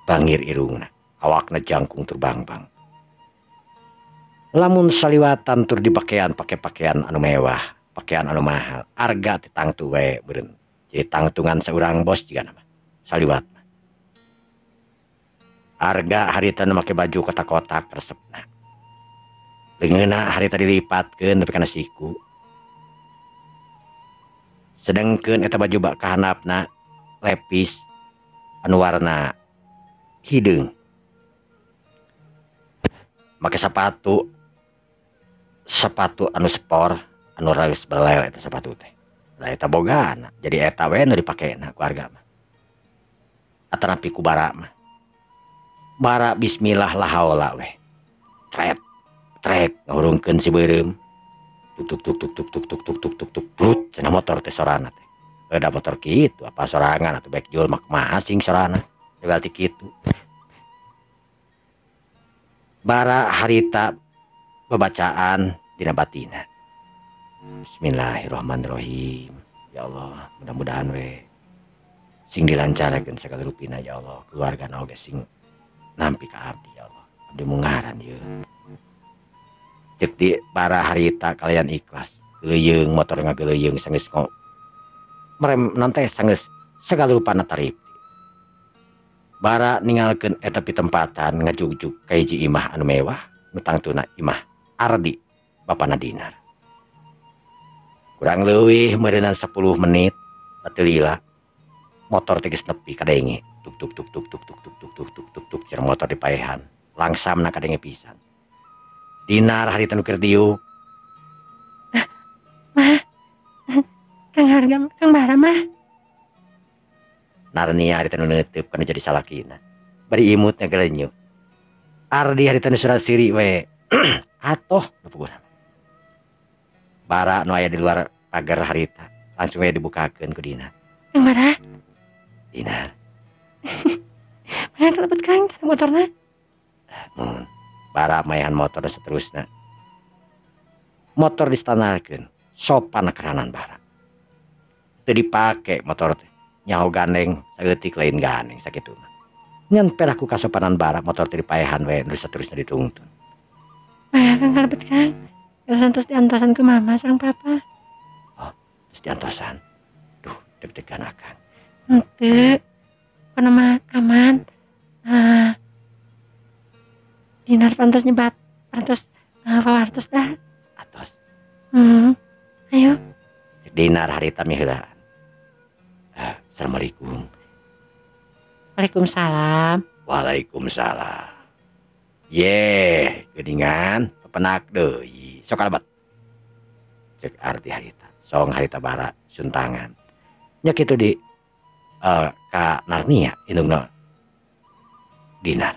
bangir irungna awakna jangkung tur bangbang. Lamun saliwatan tur dipakaian pake pakaian anu mewah, pakaian anu mahal, Arga teh tangtu we beureun. Jadi tangtungan saurang bos jiga nama saliwat. Arga harita nu make baju kotak-kotak resepna. Leungeunna harita dilipatkeun nepi kana siku. Sedengkeun eta baju bak kahandapna lepis anu warna hideung. Make sepatu anu spor anu rageus belel eta sepatu teh. Lah eta bogana, jadi eta we nu dipakena ku Arga mah. Atanapi ku Bara mah. Bara bismillah la haula we. Tret trek ngahurungkeun si beureum. Tuk tuk tuk tuk tuk tuk tuk tuk tuk tuk brut cenah motor teh sorana teh. Beda motor kitu apa sorangan atau baik jual mah kumaha sing sorana berarti kitu. Bara harita bebacaan dina batina. Bismillahirrahmanirrahim. Ya Allah, mudah-mudahan we sing dilancarkeun sagala rupina ya Allah, keluargana oge sing nampi ka abdi ya Allah. Abdi mungaran ieu. Ceuk di bara harita kalian ikhlas, geuleuyeng motor ngageuleuyeng sanggeus merem nanti sanggeus sagala rupana tarif. Bara ningalkeun eta pitempatan ngajugjug ka hiji imah anu mewah nu tangtuna imah Ardi bapana Dinar. Kurang leuwih meureunnan 10 menit teu lila motor teh geus nepi kadenge tuk tuk tuk tuk tuk tuk tuk tuk tuk tuk tuk tuk cenah motor dipaehan langsamna kadenge pisan. Dinar harita nu keur diuk. Mah, Kang Harga, Kang Bara mah. Narnia harita nu neuteub kana jadi salakina. Bari imutna gelenyuh. Ardi harita nu sura-siri we. Atoh nu puguna. Bara nu aya di luar pagar harita langsung we dibukakeun ku Dinar. Kang Bara. Dinar. Mah kalebet Kang cara motorna. Mun bara maehan motor dan seterusna. Motor distandarkeun sopan keranan bara. Teu dipake motor teh. Nyaho gandeng saeutik lain gandeng sakitu mah. Ngan pedah ku kasopanan bara motor teh dipaehan we nu saterusna ditungtun. Mah Kang kalebet Kang. Geus entos diantosan ku mama sareng papa. Oh, terus diantosan. Duh, deg-degan akang. Henteu. Pokona mah aman. Nah, Dinar pantos nyebat, pantos pawartos dah. Atos. Ayo. Cek Dinar harita miheulaan. Assalamualaikum. Waalaikumsalam. Waalaikumsalam. Ye, geuningan pepenak deui. Sok kalebet. Cek Ardi harita. Song harita bara suntangan. Nya kitu di ka Narnia indungna Dinar.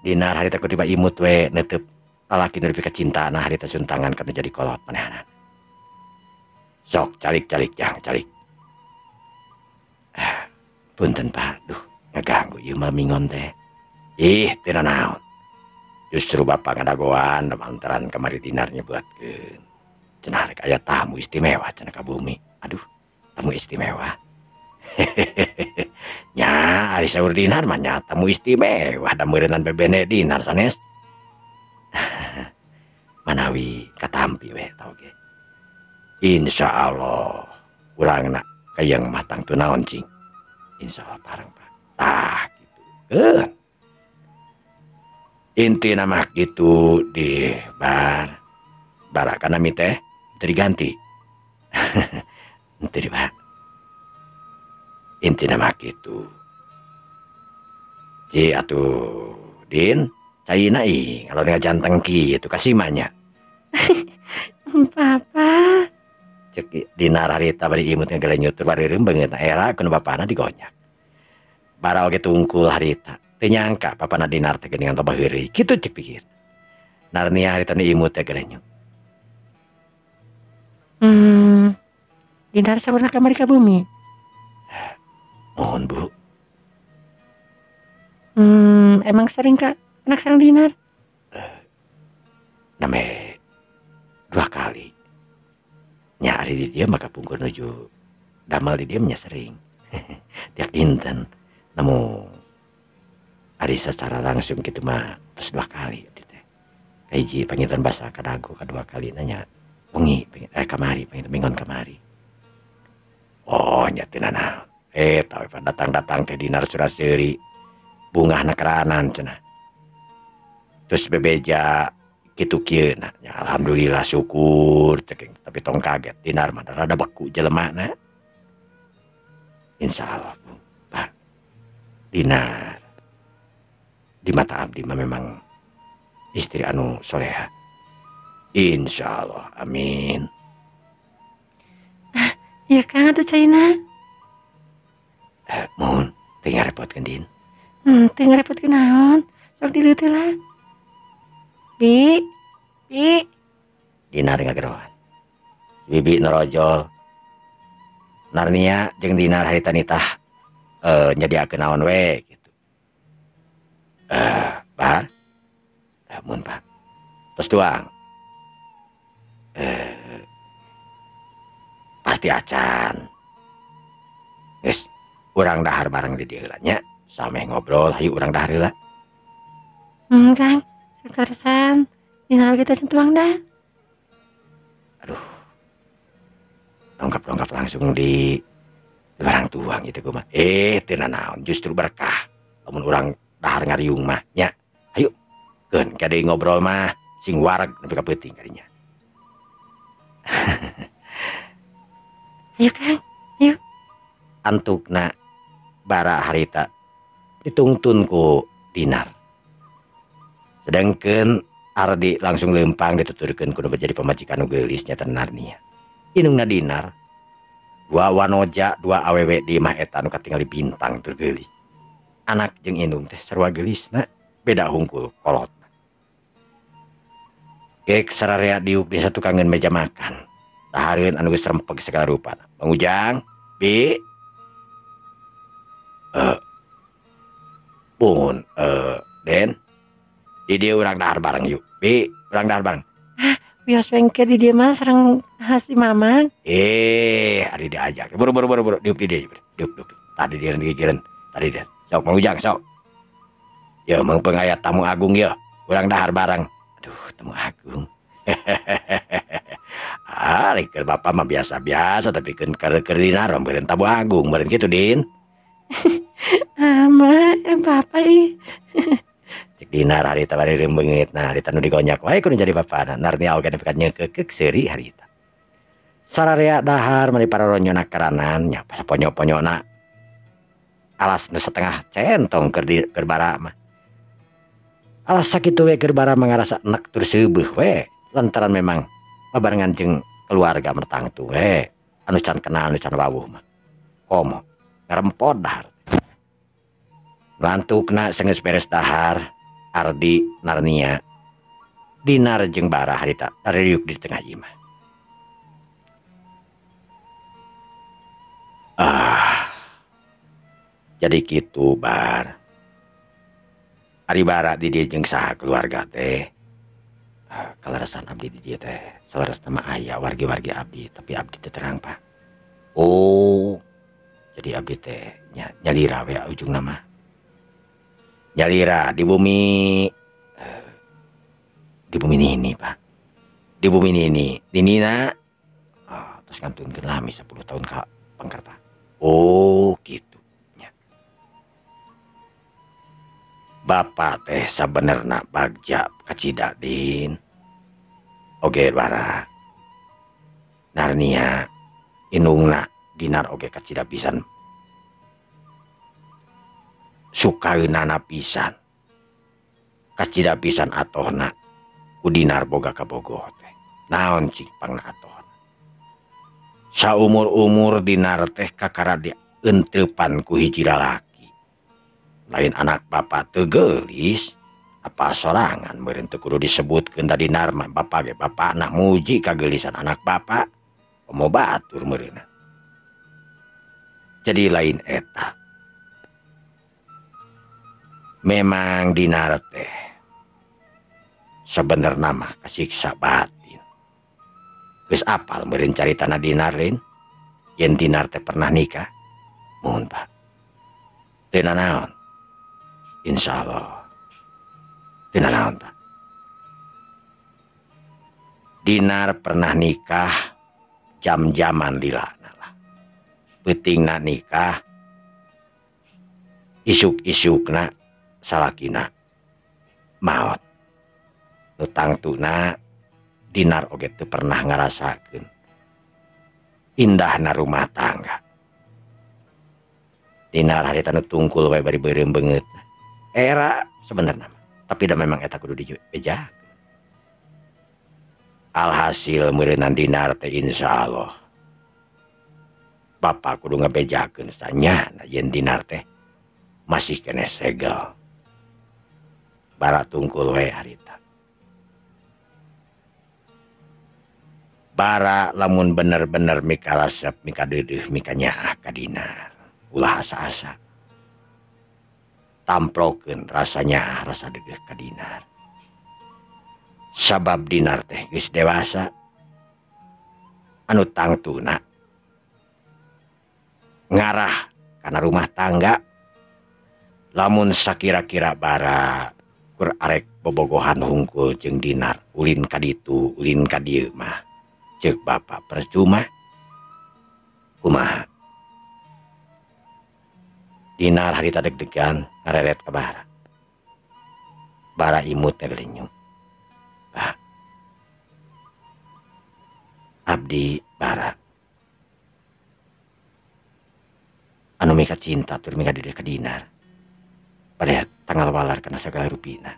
Dinar harita ku tiba imut we neuteub lalaki nu dipika cintana harita suntangan kana jadi kolot manehna. Sok calik-calik jang calik. Punten Pak, duh ngaganggu ieu mah mingon teh. Ih, teu nanaon. Justru bapak ngadagoan lantaran kamari Dinar nyebatkeun. Cenah rek aya tamu istimewa cenah ka bumi. Aduh, tamu istimewa. Nya ari saur Dinar mah nya tamu istimewa da meureunnan bebene Dinar sanes. Manawi katampi we eta oge. Insyaallah urangna kayang mah tangtu naon cing. Insyaallah bareng Pak. Tah kitu. Keun. Intina mah kitu di bar. Bara kana mi teh teu diganti. Henteu di Pak. Intina mah kitu. Ji atuh Din, caina ih kalau ngajanteng kitu kasimanya. Papa. Cek Dinar harita bari imut ngagelenyut bari reum beungeutna era ku bapana digonyak. Bara oge tungkul harita. Teu nyangka bapana Dinar teh geuningan loba heureuy. Kitu cek pikir. Narnia harita nu imut teh gelenyut. Dinar saurna kamari ka bumi. Mohon Bu. Emang sering ka anak sareng Dinar? Name 2 kali. Nya ari di dieu mah kapungkur nuju damel di dieu nya sering. Tiap dinten. Namun ari secara langsung kitu mah terus 2 kali abdi teh. Kahiji panginten basa kadago kadua kali nanya wengi kamari panginten minggon kamari. Oh nya teu nanaon. Eta we datang-datang teh Dinar sura-seuri bungahna keranan cenah. Terus bebeja kitu kieu na. Ya, alhamdulillah syukur cek tapi tong kaget Dinar mah rada beku jelemana. Insyaallah Bu. Pak Dinar di mata abdi mah memang istri anu soleha. Insyaallah amin. Ya Kang atuh caina. Mohon teu ngarepotkeun Din. Teu ngarepotkeun naon? Sok dileuteut lah. Bi, Bi. Dinar ngageroan. Si Bibi norojol. Narnia jeung Dinar harita nitah nyadiakeun naon we gitu. Bar. Mun Pak. Terus tuang. Pasti acan. Geus urang dahar bareng di dieu heula nya. Sameh ngobrol hayu urang dahar heula. Kang, sakarsan Dinar oge teh tuang dah. Aduh. Dongkap-dongkap langsung di barang tuang itu kumaha. Teu nanaon justru berkah. Lamun urang dahar ngariung mah nya. Hayu keun kade ngobrol mah sing wareg nepi ka peuting kadinya. Ayo Kang, ayo. Antukna bara harita ditungtun ku Dinar. Sedangkeun Ardi langsung lempang dituturkeun kudu menjadi pamajikan nu geulis nya Narnia. Inungna Dinar dua wanoja dua awewe di imah eta nu katingali bintang tur geulis. Anak jeung indung teh sarua geulisna beda hungkul kolot. Gek sararea diuk di satukangeun meja makan. Dahareun anu geus rempeg segala rupa. Bang Ujang, Bi. Pun Den. Di dieu urang dahar bareng yuk. Bi, urang dahar bareng. Wios wengke di dieu mah sareng si Mamang. Ari diajak. Buru buru buru buru diuk di dieu. Diuk diuk. Tadi dia gigireun. Tadi dia. Sok Mang Ujang sok. Ya mangpeng aya tamu agung ya. Urang dahar bareng. Aduh, tamu agung. Ari keur bapak mah biasa-biasa tapi keun keur Dinar meureun tamu agung meureun kitu Din. Ama bapak ih. Cek Dinar harita bari reumbeungit nah harita nu digonyak wae kudu jadi bapana. Narnia oge nepi ka nyekekeuk seuri harita. Sararea dahar mani paroronyona karanan nya saponyo-ponyona. Alas nu setengah centong keur di keur bara mah. Alas sakitu we keur bara mah ngarasa enek tur seubeuh we lantaran memang babarengan jeung keluarga mertangtu we anu can kenal anu can wawuh mah. Komo ngarempod dahar. Lantukna senggeus beres dahar Ardi Narnia Dinar jeung Bara harita tariuk di tengah imah. Jadi kitu Bar. Ari Bara di dieu jeung saha keluarga teh. Kaleresan abdi di dieu teh saleresna mah aya wargi-wargi abdi tapi abdi teh terang Pak. Oh. Jadi abdi teh nyalira we ujungna mah. Nyalira di bumi nini Pak. Di bumi nini. Ninina terus ngantunkeun lami 10 tahun ka pengker Pak. Oh gitu nya. Bapak teh sabenerna bagja kacida Din. Oge Bara. Narnia indungna Dinar oge kacida pisan. Sukaeunana pisan. Kacida pisan atohna ku Dinar boga kabogoh teh. Naon cing pangna atohna. Saumur-umur Dinar teh kakara dientreupan ku hiji lalaki. Lain anak bapak teu geulis, apa sorangan meureun teu kudu disebutkeun da Dinar mah bapak ge bapakna muji kageulisan anak bapak. Komo batur meureunna. Jadi lain eta. Memang Dinar teh sebenarnya mah kasiksa batin. Geus apal meureun caritana Dinar lain. Yen Dinar teh pernah nikah. Mohon Pak. Teu nanaon. Insyaallah. Teu nanaon Pak. Dinar pernah nikah jam-jaman lilana lah. Peutingna nikah isuk-isukna salakina maot. Nu tangtuna Dinar oge teu pernah ngarasakeun indahna rumah tangga. Dinar harita nu tungkul we bari beureum beungeut. Era sebenarnya tapi da memang eta kudu dibejakeun. Alhasil meureunan Dinar teh insyaallah bapak kudu ngabejakeun sanyana yen Dinar teh masih keneh segel. Bara tungkul we harita. Bara lamun bener-bener mika resep mika deudeuh mika nyaah ka Dinar ulah asa-asa tamplokeun rasa nyaah rasa deudeuh ka Dinar sabab Dinar teh geus dewasa anu tangtuna ngarah kana rumah tangga lamun sakira-kira bara kur arek bobogohan hungkul jeung Dinar ulin ka ditu ulin ka dieu mah ceuk bapak percuma kumaha Dinar harita deg-degan ngareret ka bara bara imut teh gelenyung Pak abdi bara anu mika cinta tur mika deudeuh ka Dinar pada tanggal walar kana sagala rupina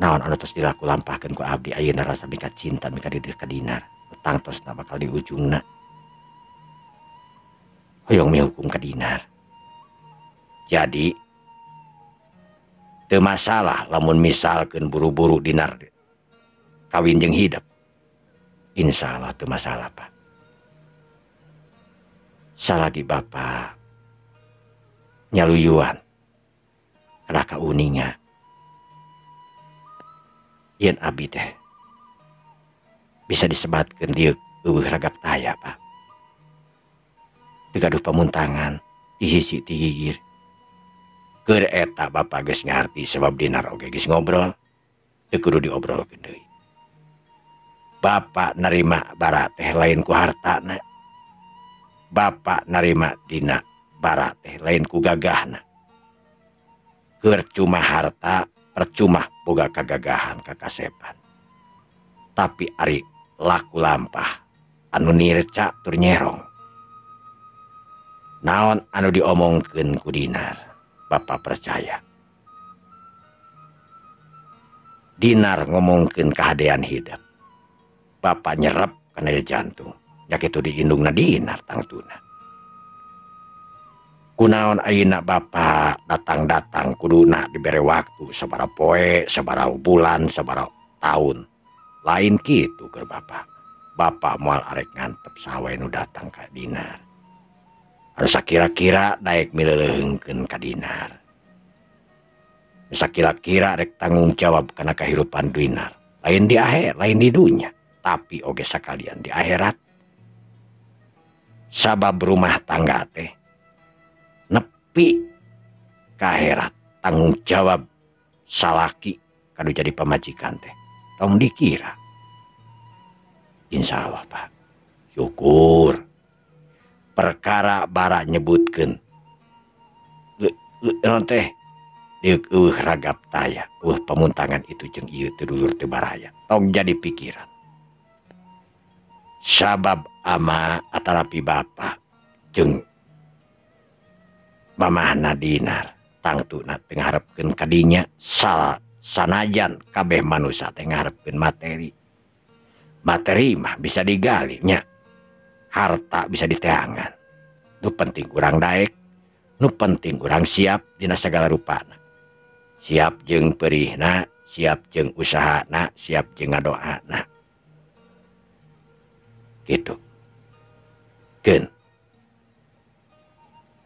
naon anu tos dilaku lampahkeun ku abdi ayeuna rasa mika cinta mika deudeuh ka Dinar tangtosna bakal di ujungna hoyong mihukum ka Dinar jadi teu masalah lamun misalkeun buru-buru Dinar kawin jeung hidep insyaallah teu masalah Pak salagi bapak nyaluyuan kana kauninga yen abi teh bisa disebatkeun dieu eueuh ragap taya Pak teu gaduh pamuntangan ti sisi ti gigir keur eta bapak geus ngarti sebab Dinar oge geus ngobrol teu kudu diobrolkeun deui bapak narima bara teh lain ku hartana bapak narima dina bara teh lain ku gagahna keur cuma harta percuma boga kagagahan kakasepan tapi ari laku lampah anu nirca tur nyerong naon anu diomongkeun ku Dinar bapak percaya Dinar ngomongkeun kahadean hidup bapak nyerep kana jantung nya kitu diindungna Dinar tangtuna kunaon ayeuna bapak datang-datang kuduna dibere waktu sabaraha poe sabaraha bulan sabaraha taun lain kitu keur bapak bapak moal arek ngantep saha wae nu datang ka Dinar anu sakira-kira daek mileuleungkeun ka Dinar nu sakira-kira rek tanggung jawab kana kahirupan Dinar lain di akhir lain di dunya tapi oge sakalian di akhirat sabab rumah tangga teh nepi ka akhirat tanggung jawab salaki kanu jadi pamajikan teh tong dikira insya Allah Pak syukur perkara bara nyebutkeun naon teh eueuh ragap taya eueuh pamuntangan itu jeung ieu teu dulur teu baraya tong jadi pikiran sabab ama atarapi bapak jeung mamahna Dinar tangtuna teu ngaharepkeun ka dinya sanajan kabeh manusia teh ngaharepkeun materi materi mah bisa digali nya harta bisa diteangan nu penting urang daek nu penting urang siap dina sagala rupana siap jeung perihna siap jeung usahana siap jeung ngadoana gitu keun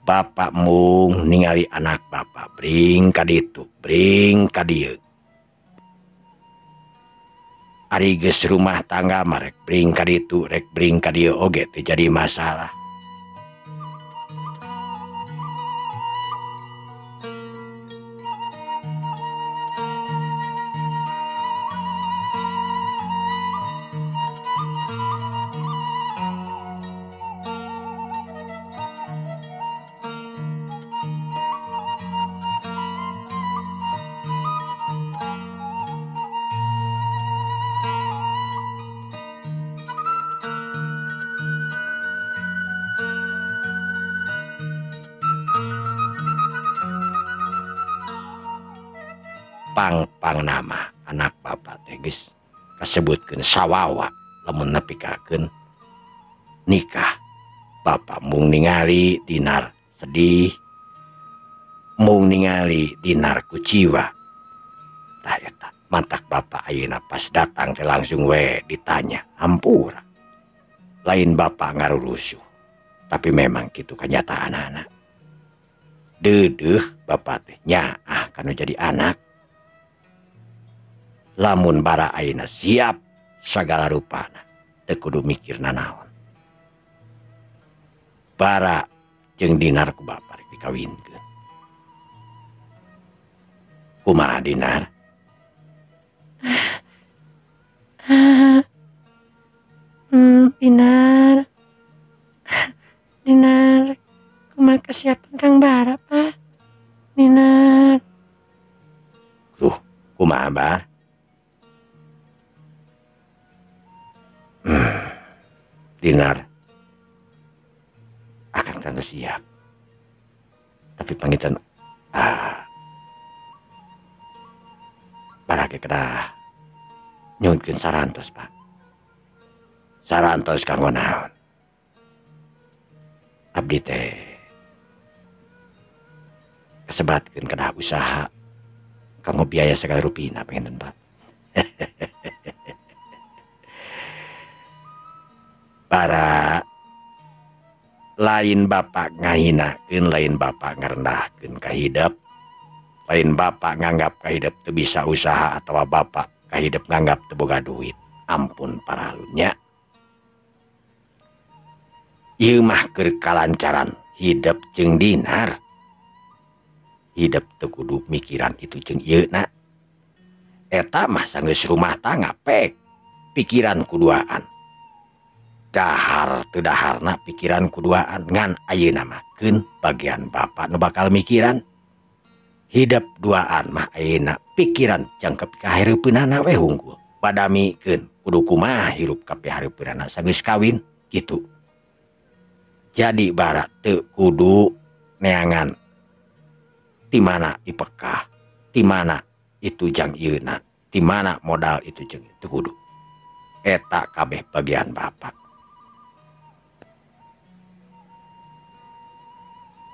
bapak mung ningali anak bapak bring ka ditu bring ka dieu ari geus rumah tangga mah rek bring ka ditu rek bring ka dieu oge teu jadi masalah pang-pang nama anak bapak teh geus kasebutkeun sawawa lamun nepikakeun nikah bapak mung ningali Dinar sedih mung ningali Dinar kuciwa tah eta mantak bapak ayeuna pas datang teh langsung we ditanya hampura Lain bapak ngarurusuh, tapi memang kitu kanyataan anak. Deudeuh bapak teh nyaah kanu jadi anak. Lamun bara ayeuna siap sagala rupana, teu kudu mikir nanaon. Bara jeung Dinar ku bapak rek dikawinkeun. Kumaha Dinar? Dinar. Dinar, kumaha kesiapan Kang Bara, Pak? Dinar. Tuh, kumaha, Bar? Dinar. Akang tentu siap. Tapi pangitan barake kedah nyuhunkeun sarantos, Pak. Sarantos kanggo naon? Abdi teh kasebatkeun kedah usaha kanggo biaya sagala rupina panginten, Pak. Para lain bapak ngahinakeun, lain bapak ngarendahkeun kahidep, lain bapak nganggap kahidep teu bisa usaha atawa bapak kahidep nganggap teu boga duit. Ampun paralunya. Ieu mah keur kalancaran hidep jeung Dinar. Hidep teu kudu mikiran itu jeung ieu na. Eta mah sanggeus rumah tangga pek pikiran kuduaan. Dahar teu daharna pikiran kuduaan ngan ayeuna mah keun bagian bapak nu bakal mikiran. Hidep duaan mah ayeuna pikiran jangkep ka hareupeunana we hungkul. Badamikeun kudu kumaha hirup ka pihareupeunana sanggeus kawin kitu. Jadi barat teu kudu neangan ti mana ipekah, ti mana itu jang ieuna, ti mana modal itu jeung teu kudu. Eta kabeh bagian bapak.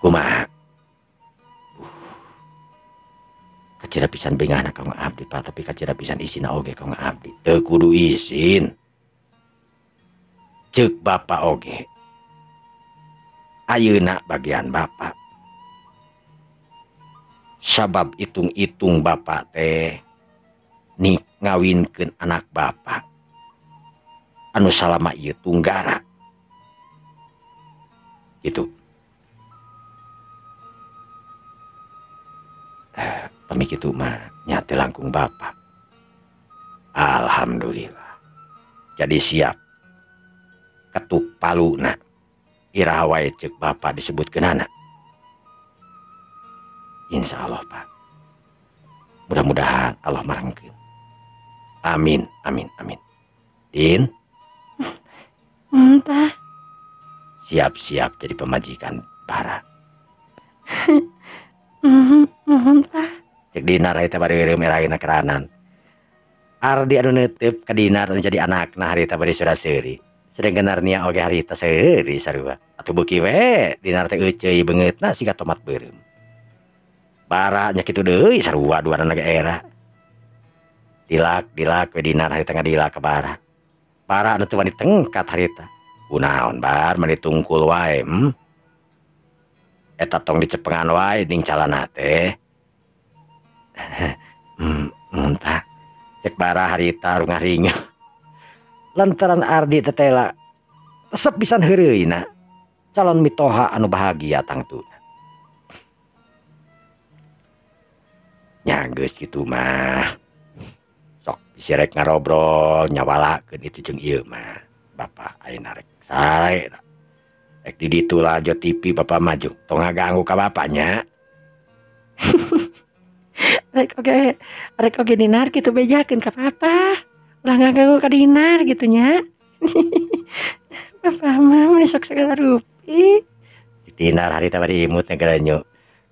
Kumaha? Kacida pisan bengahna ka abdi, Pak, tapi kacida pisan isina oge ka abdi. Teu kudu isin. Ceuk bapak oge. Ayeuna bagian bapak. Sabab hitung-hitung bapak teh nih ngawinkeun anak bapak anu salama ieu tunggara. Gitu. Pami kitu mah nya teh langkung bapak. Alhamdulillah. Jadi siap. Ketuk paluna. Iraha wae ceuk bapak disebutkeunana. Insya Allah, Pak. Mudah-mudahan Allah marangkeun. Amin, amin, amin. Din? Pak. Siap-siap jadi pemajikan bara. Mohon, Pak. Cek Dinar eta bari reureum erahna keranan. Ardi anu neuteup ka Dinar anu jadi anakna harita bari sura-seuri. Sedengkeun Narnia oge harita seuri sarua. Atuh beuki we Dinar teh euceuy beungeutna siga tomat beureum. Bara nya kitu deui sarua duanana ge era. Dilak dilak we Dinar harita ngadilak ka bara. Bara anu teu wani tengkat harita. Kunaon bar mani tungkul wae, Eta tong dicepengan wae ning calana teh. Pak. Cek bara harita rungah-ringah. Lantaran Ardi tetela resep pisan heureuyna calon mitoha anu bahagia tangtuna. Nya geus kitu mah. Sok bisi rek ngarobrol nyawalakeun itu jeung ieu mah. Bapak ayeuna rek sare. Rek di ditu lalajo TV bapak maju. Tong ngaganggu ka bapaknya. Rek oge Dinar kitu bejakeun ka papa. Ulah ngaganggu ka Dinar gitu nya. Bapak mah meuni sok sagala rupi. Dinar harita bari imut ngagerenyu.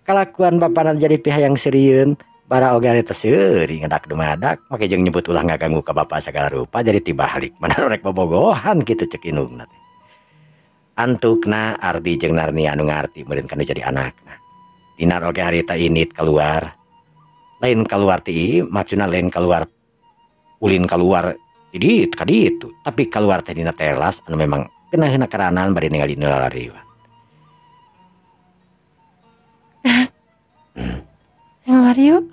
Kalakuan bapana jadi pihak yang serieun, bara oge harita seuri ngadak dumadak, make jeung nyebut ulah ngaganggu ka bapak sagala rupa jadi tibalik. Mana rek bobogohan kitu cek indungna teh. Antukna Ardi jeung Narnia anu ngarti meureun kana jadi anakna. Dinar oge harita init keluar. Lain keluar ti maksudna lain keluar ulin keluar di ka ditu, tapi keluar teh dina teras anu memang Genaheuna karanan bari ningali nu lalariwat. Keluar yuk.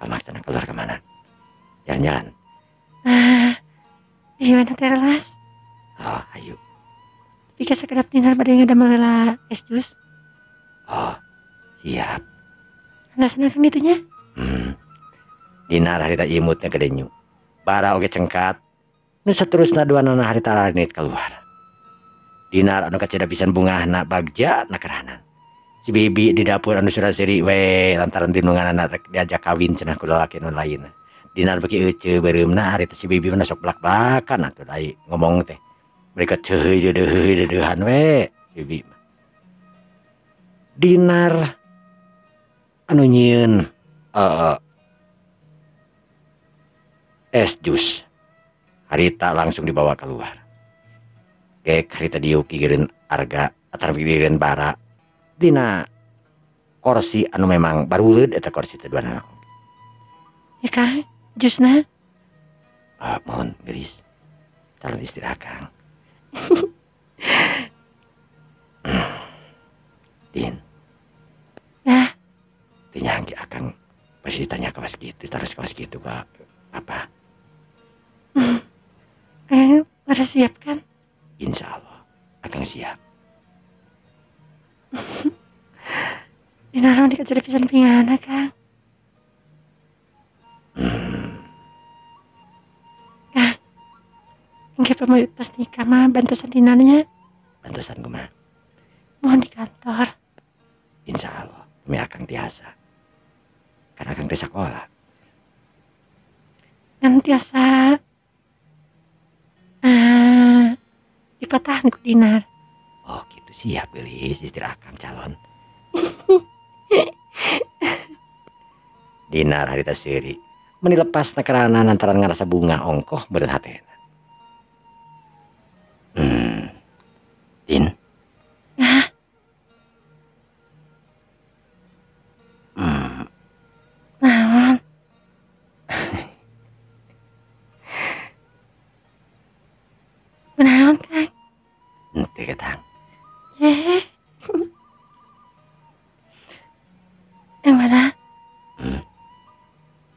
Kamaksana keluar kemana? Jalan-jalan. Di mana teras? Oh, ayo. Tapi sekedap dinar bade ngadamel heula es jus. Oh, siap. Alasan akang ditunya? Dinar harita imutna gede nyu. Bara oge cengkat. Nu saterusna duanana harita laranit keluar. Dinar anu kacida pisan bungahna bagja na keranan. Si bibi di dapur anu suraseri we lantaran tinunganana rek diajak kawin cenah ku lalaki nu lain. Dinar beuki euceu beureumna harita si bibi mah sok blak-blakan atuh ai ngomong teh. Mereka ceuheuy deudeuheuy deudeuhan we si bibi mah. Dinar anu nyieun es jus harita langsung dibawa keluar. Gek harita diuk gigireun arga atawa gigireun bara dina korsi anu memang baruleud eta korsi teh duanana. Ya Kang, jusna. Mohon gelis. Calon istri akang. Din. Ya. Teu nyangki akang pasti ditanya kawas kitu, terus kawas kitu ka apa? Harus siap kan? Insya Allah, akang siap. Dinar mah dikaciri pisan pingana, Kang. Kang, engke pamuyut pas nikah mah bantosan dinarnya. Bantosan kumaha? Mohon di kantor. Insya Allah, demi akang tiasa. Karena akang teh sakola. Ngan tiasa dipatahan ku dinar. Oh gitu, siap gelis istri akang calon. Dinar harita seuri meni lepas nakerana lantaran ngarasa bunga ongkoh beureun hatena. Din. Hah? Naon? Naon, Kang? Henteu ketang. Ye. Mana?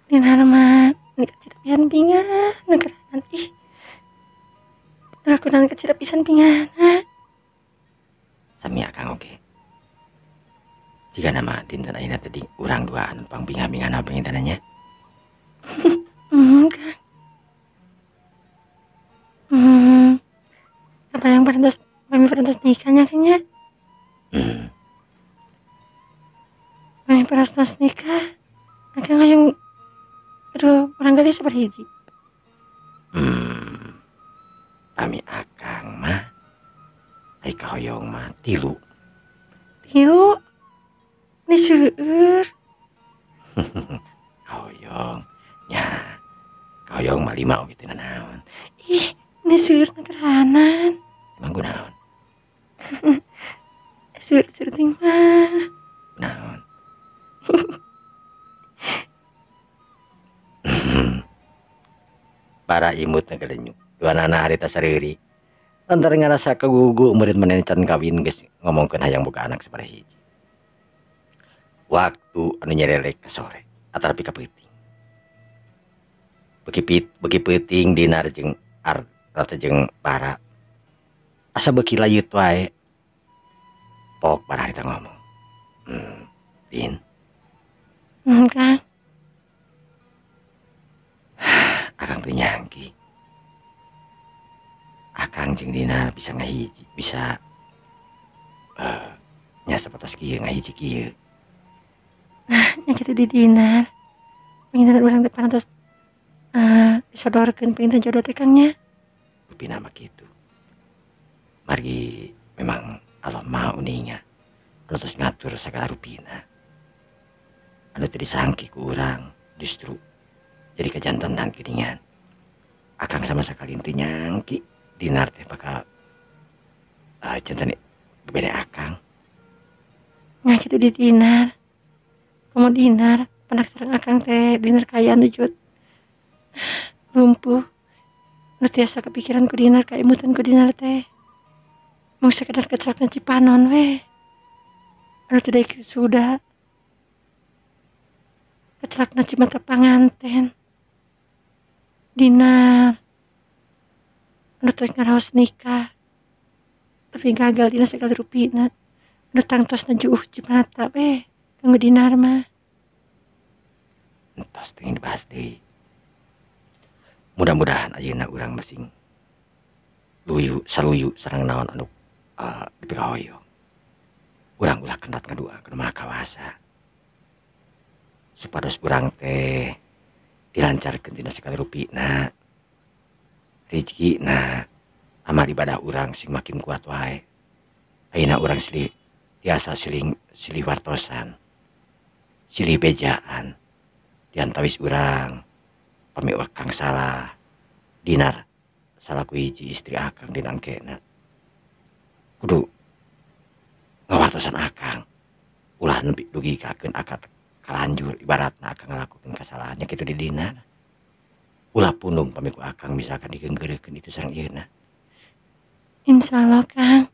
Dinar mah nikah cira pisan bingah negaranan ih. Aku nan kacira pisan bingahna. Sami akang oge. Jika nama dinten ayeuna teh di urang duaan pang bingah-bingahna pangintenna nya. Kang. Kabayang parantos pami parantos nikahnya Kang nya. Pami parantos nikah. Akang hayang aduh barangkali sabaraha hiji. Pami akang mah ai kahoyong mah 3. 3? Ini seueur. Kahoyong nya. Kahoyong mah 5 oge teu nanaon. Ih, ini seueur nakeranan. Emang kunaon? Seueur-seueur ting mah. Kunaon? Para imut ngegelenyu. Duanana harita sareuri. Lantaran ngarasa kagugu murid manehna can kawin geus ngomongkeun hayang boga anak sabaraha hiji. Waktu anu nyerelek ka sore atarapi ka peuting. Beuki peuting Dinar jeung rata jeung bara. Asa beuki layut wae. Pok bara harita ngomong. Din. Kang. Akang teu nyangki. Akang jeung Dinar bisa ngahiji, bisa nya sapertos kieu ngahiji kieu. Nah, nya kitu di Dinar. Panginten urang teh parantos disodorkeun panginten jodoh teh Kang nya. Rupina mah kitu. Margi memang Allah Maha Uninga. Anu tos ngatur sagala rupina. Anu teu disangki ku urang justru jadi kajantenan geuningan. Akang sama sakali teu nyangki Dinar teh bakal janten bebene akang. Nya kitu di Dinar. Komo Dinar, penak sareng akang teh Dinar kaya anu jut lumpuh. Nu tiasa kepikiran ku Dinar, kaimutan ku Dinar teh. Mung sekedar kecelakna Cipanon we. Anu teu daek suda. Kecelakna Cimata panganten. Dina anu teu ngaraos nikah. Tapi gagal dina segala rupina. Anu tangtosna juuh Cimata we kanggo Dinar mah. Entos teu dibahas deui. Mudah-mudahan ayeuna urang masing luyu saluyu sareng naon anu dipikahoyong. Urang ulah kendat ngadua ka Maha Kawasa. Supados urang teh dilancarkeun tina sagala rupina. Rezekina, amal ibadah urang sing makin kuat wae. Ayeuna urang silih tiasa silih wartosan. Silih bejaan. Diantawis urang pami akang salah Dinar salaku hiji istri akang dina angkena kudu ngawartosan akang ulah nepi dugi kakeun akang kalanjur ibaratna akang ngalakukeun kasalahannya kitu di Dinar ulah pundung pami ku akang misalkan digeunggeureukeun itu sareng ieuna. Insyaallah Kang,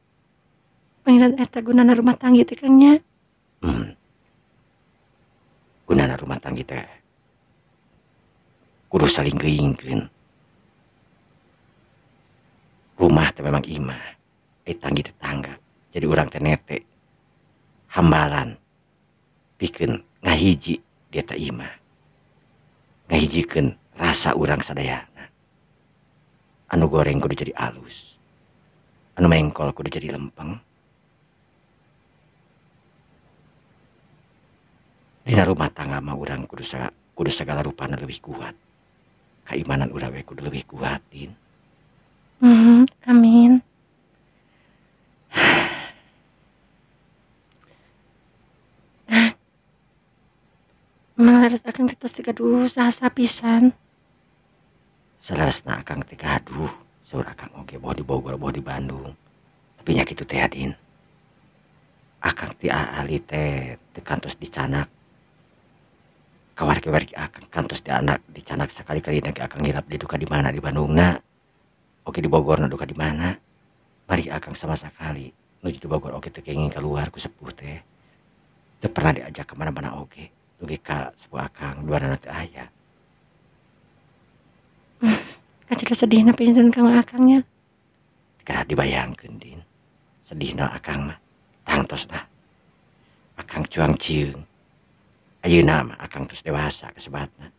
pangeran eta gunana rumah tangga teh Kang nya. Gunana rumah tangga teh kudu saling geuingkeun. Rumah teh memang imah, tanggi tetangga. Jadi urang teh nete hambalan pikeun ngahiji di eta imah. Ngahijikeun rasa urang sadayana. Anu goreng kudu jadi alus. Anu mengkol kudu jadi lempeng. Dina rumah tangga mah urang kudu sagala rupana leuwih kuat. Keimanan urang we kudu leuwih kuatin. Amin. Nah, memang leres akang teh tos teu gaduh saha pisan. Saleresna akang teh gaduh, saur akang oge boh di Bogor boh di Bandung. Tapi nya kitu teh Adin. Akang ti ahli teh teu kantos dicanak. Kawarki-warki akang kantos di anak dicanak sakali-kali ge akang hilap di duka di mana di Bandungna. Oke di Bogor na duka di mana. Mari akang sama sekali nuju di Bogor oke teu kenging keluar ku sepuh teh. Teu pernah diajak kemana-mana oge. Dugi ka sepuh akang duanana teu aya. Kacida sedihna pinten ka akangnya. Teu dibayangkeun Din. Sedihna akang mah. Tangtosna. Akang cuang cieung. Ayeuna mah akang tos dewasa kasebatna.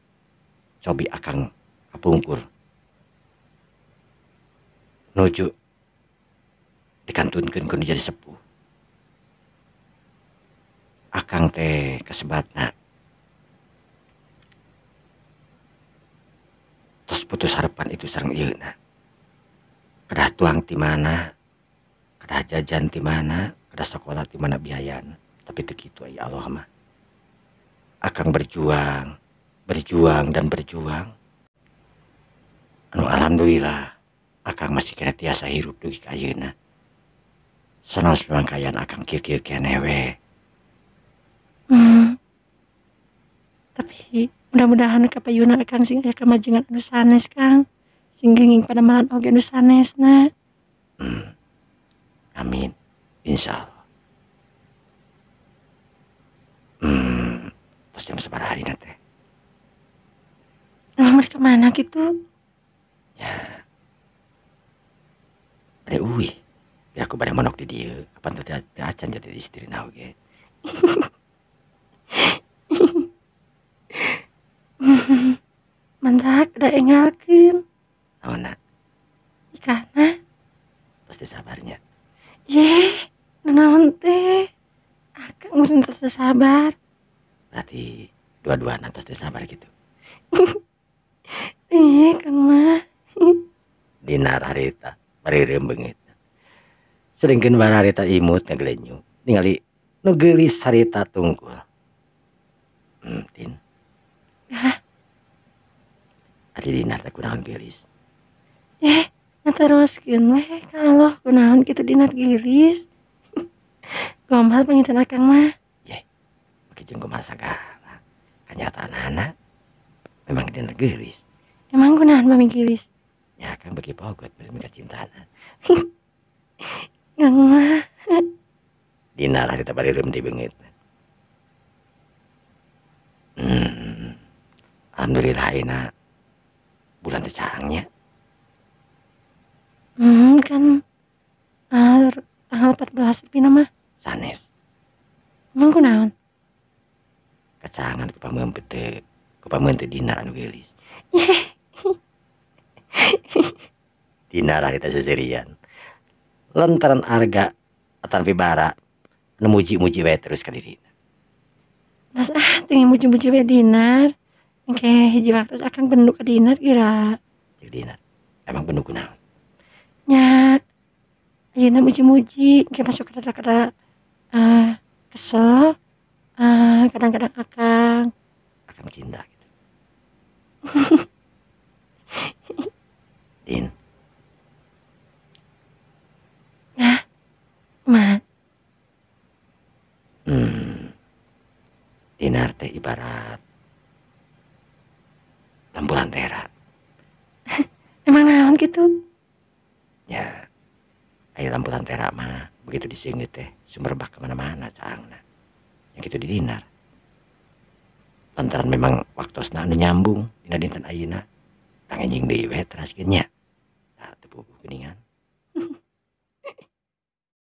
Cobi akang kapungkur. Nuju dikantunkeun ku nu jadi sepuh. Akang teh kasebatna tos putus harapan itu sareng ieuna. Kedah tuang ti mana, kedah jajan ti mana, kedah sekolah ti mana biayana. Tapi teu kitu aya Allah mah. Akang berjuang, berjuang dan berjuang. Anu alhamdulillah akang masih kena tiasa hirup dugi ka ayeuna. Sanaos memang kaayaan akang kieu-kieu keneh we. Tapi mudah-mudahan kapayuna akang sing aya kamajengan anu sanes Kang. Sing genging padamalan oge anu sanesna. Amin. Insyaallah. Terus jam sabaraha harina teh? Emang mereka mana gitu? Ya. Bade uih. Biar aku bade monok di dieu. Kapan teh acan jadi istrina oge. Mantak da engalkeun. Naonna? Ikana. Pasti sabarnya. Yeh, nanaon teh? Akang meureun teu sabar. Berarti dua-duana tos teu sabar gitu. Ih, Kang mah. Dinar harita bari beungit. Sedengkeun bara harita imut ngaglenyu. Ningali nu geulis harita tungkul. Tin. Hah? Ari Dinar teh kunaon geulis? Ngataroskeun we ka Allah kunaon kitu Dinar geulis. Gombal panginten akang mah. Yeh, make jeung gombal sagala. Kanyataanana memang Dinar geulis. Emang kunaon mami geulis? Ya akang beuki pogot beuki mika cintana. Ngamah. Dinar harita bari reum di beungit. Alhamdulillah ayeuna bulan teh caang nya. Kan tanggal 14 pina mah. Sanes. Emang kunaon? Kacaangan ku pameum teu ku pameum teu Dinar anu geulis. Dinar harita seserian. Lantaran Arga atanapi Bara nu muji-muji we terus ka dirina. Terus ah teu muji-muji we Dinar. Engke hiji waktu akang bendu ka Dinar kira. Cek Dinar. Emang bendu kunaon? Nya ayeuna muji-muji engke masuk kada-kada kesel, kadang-kadang akang akang cinta gitu. Din. Nah, ma. Dinar teh ibarat lampu lantera. Emang naon gitu? Ya, aya lampu lantera mah begitu diseungit teh sumerbak kemana-mana caangna. Yang gitu di Dinar. Lantaran memang waktosna anu nyambung dina dinten ayeuna. Pangenjing deui we teraskeun nya. Tah teu puguh geuningan.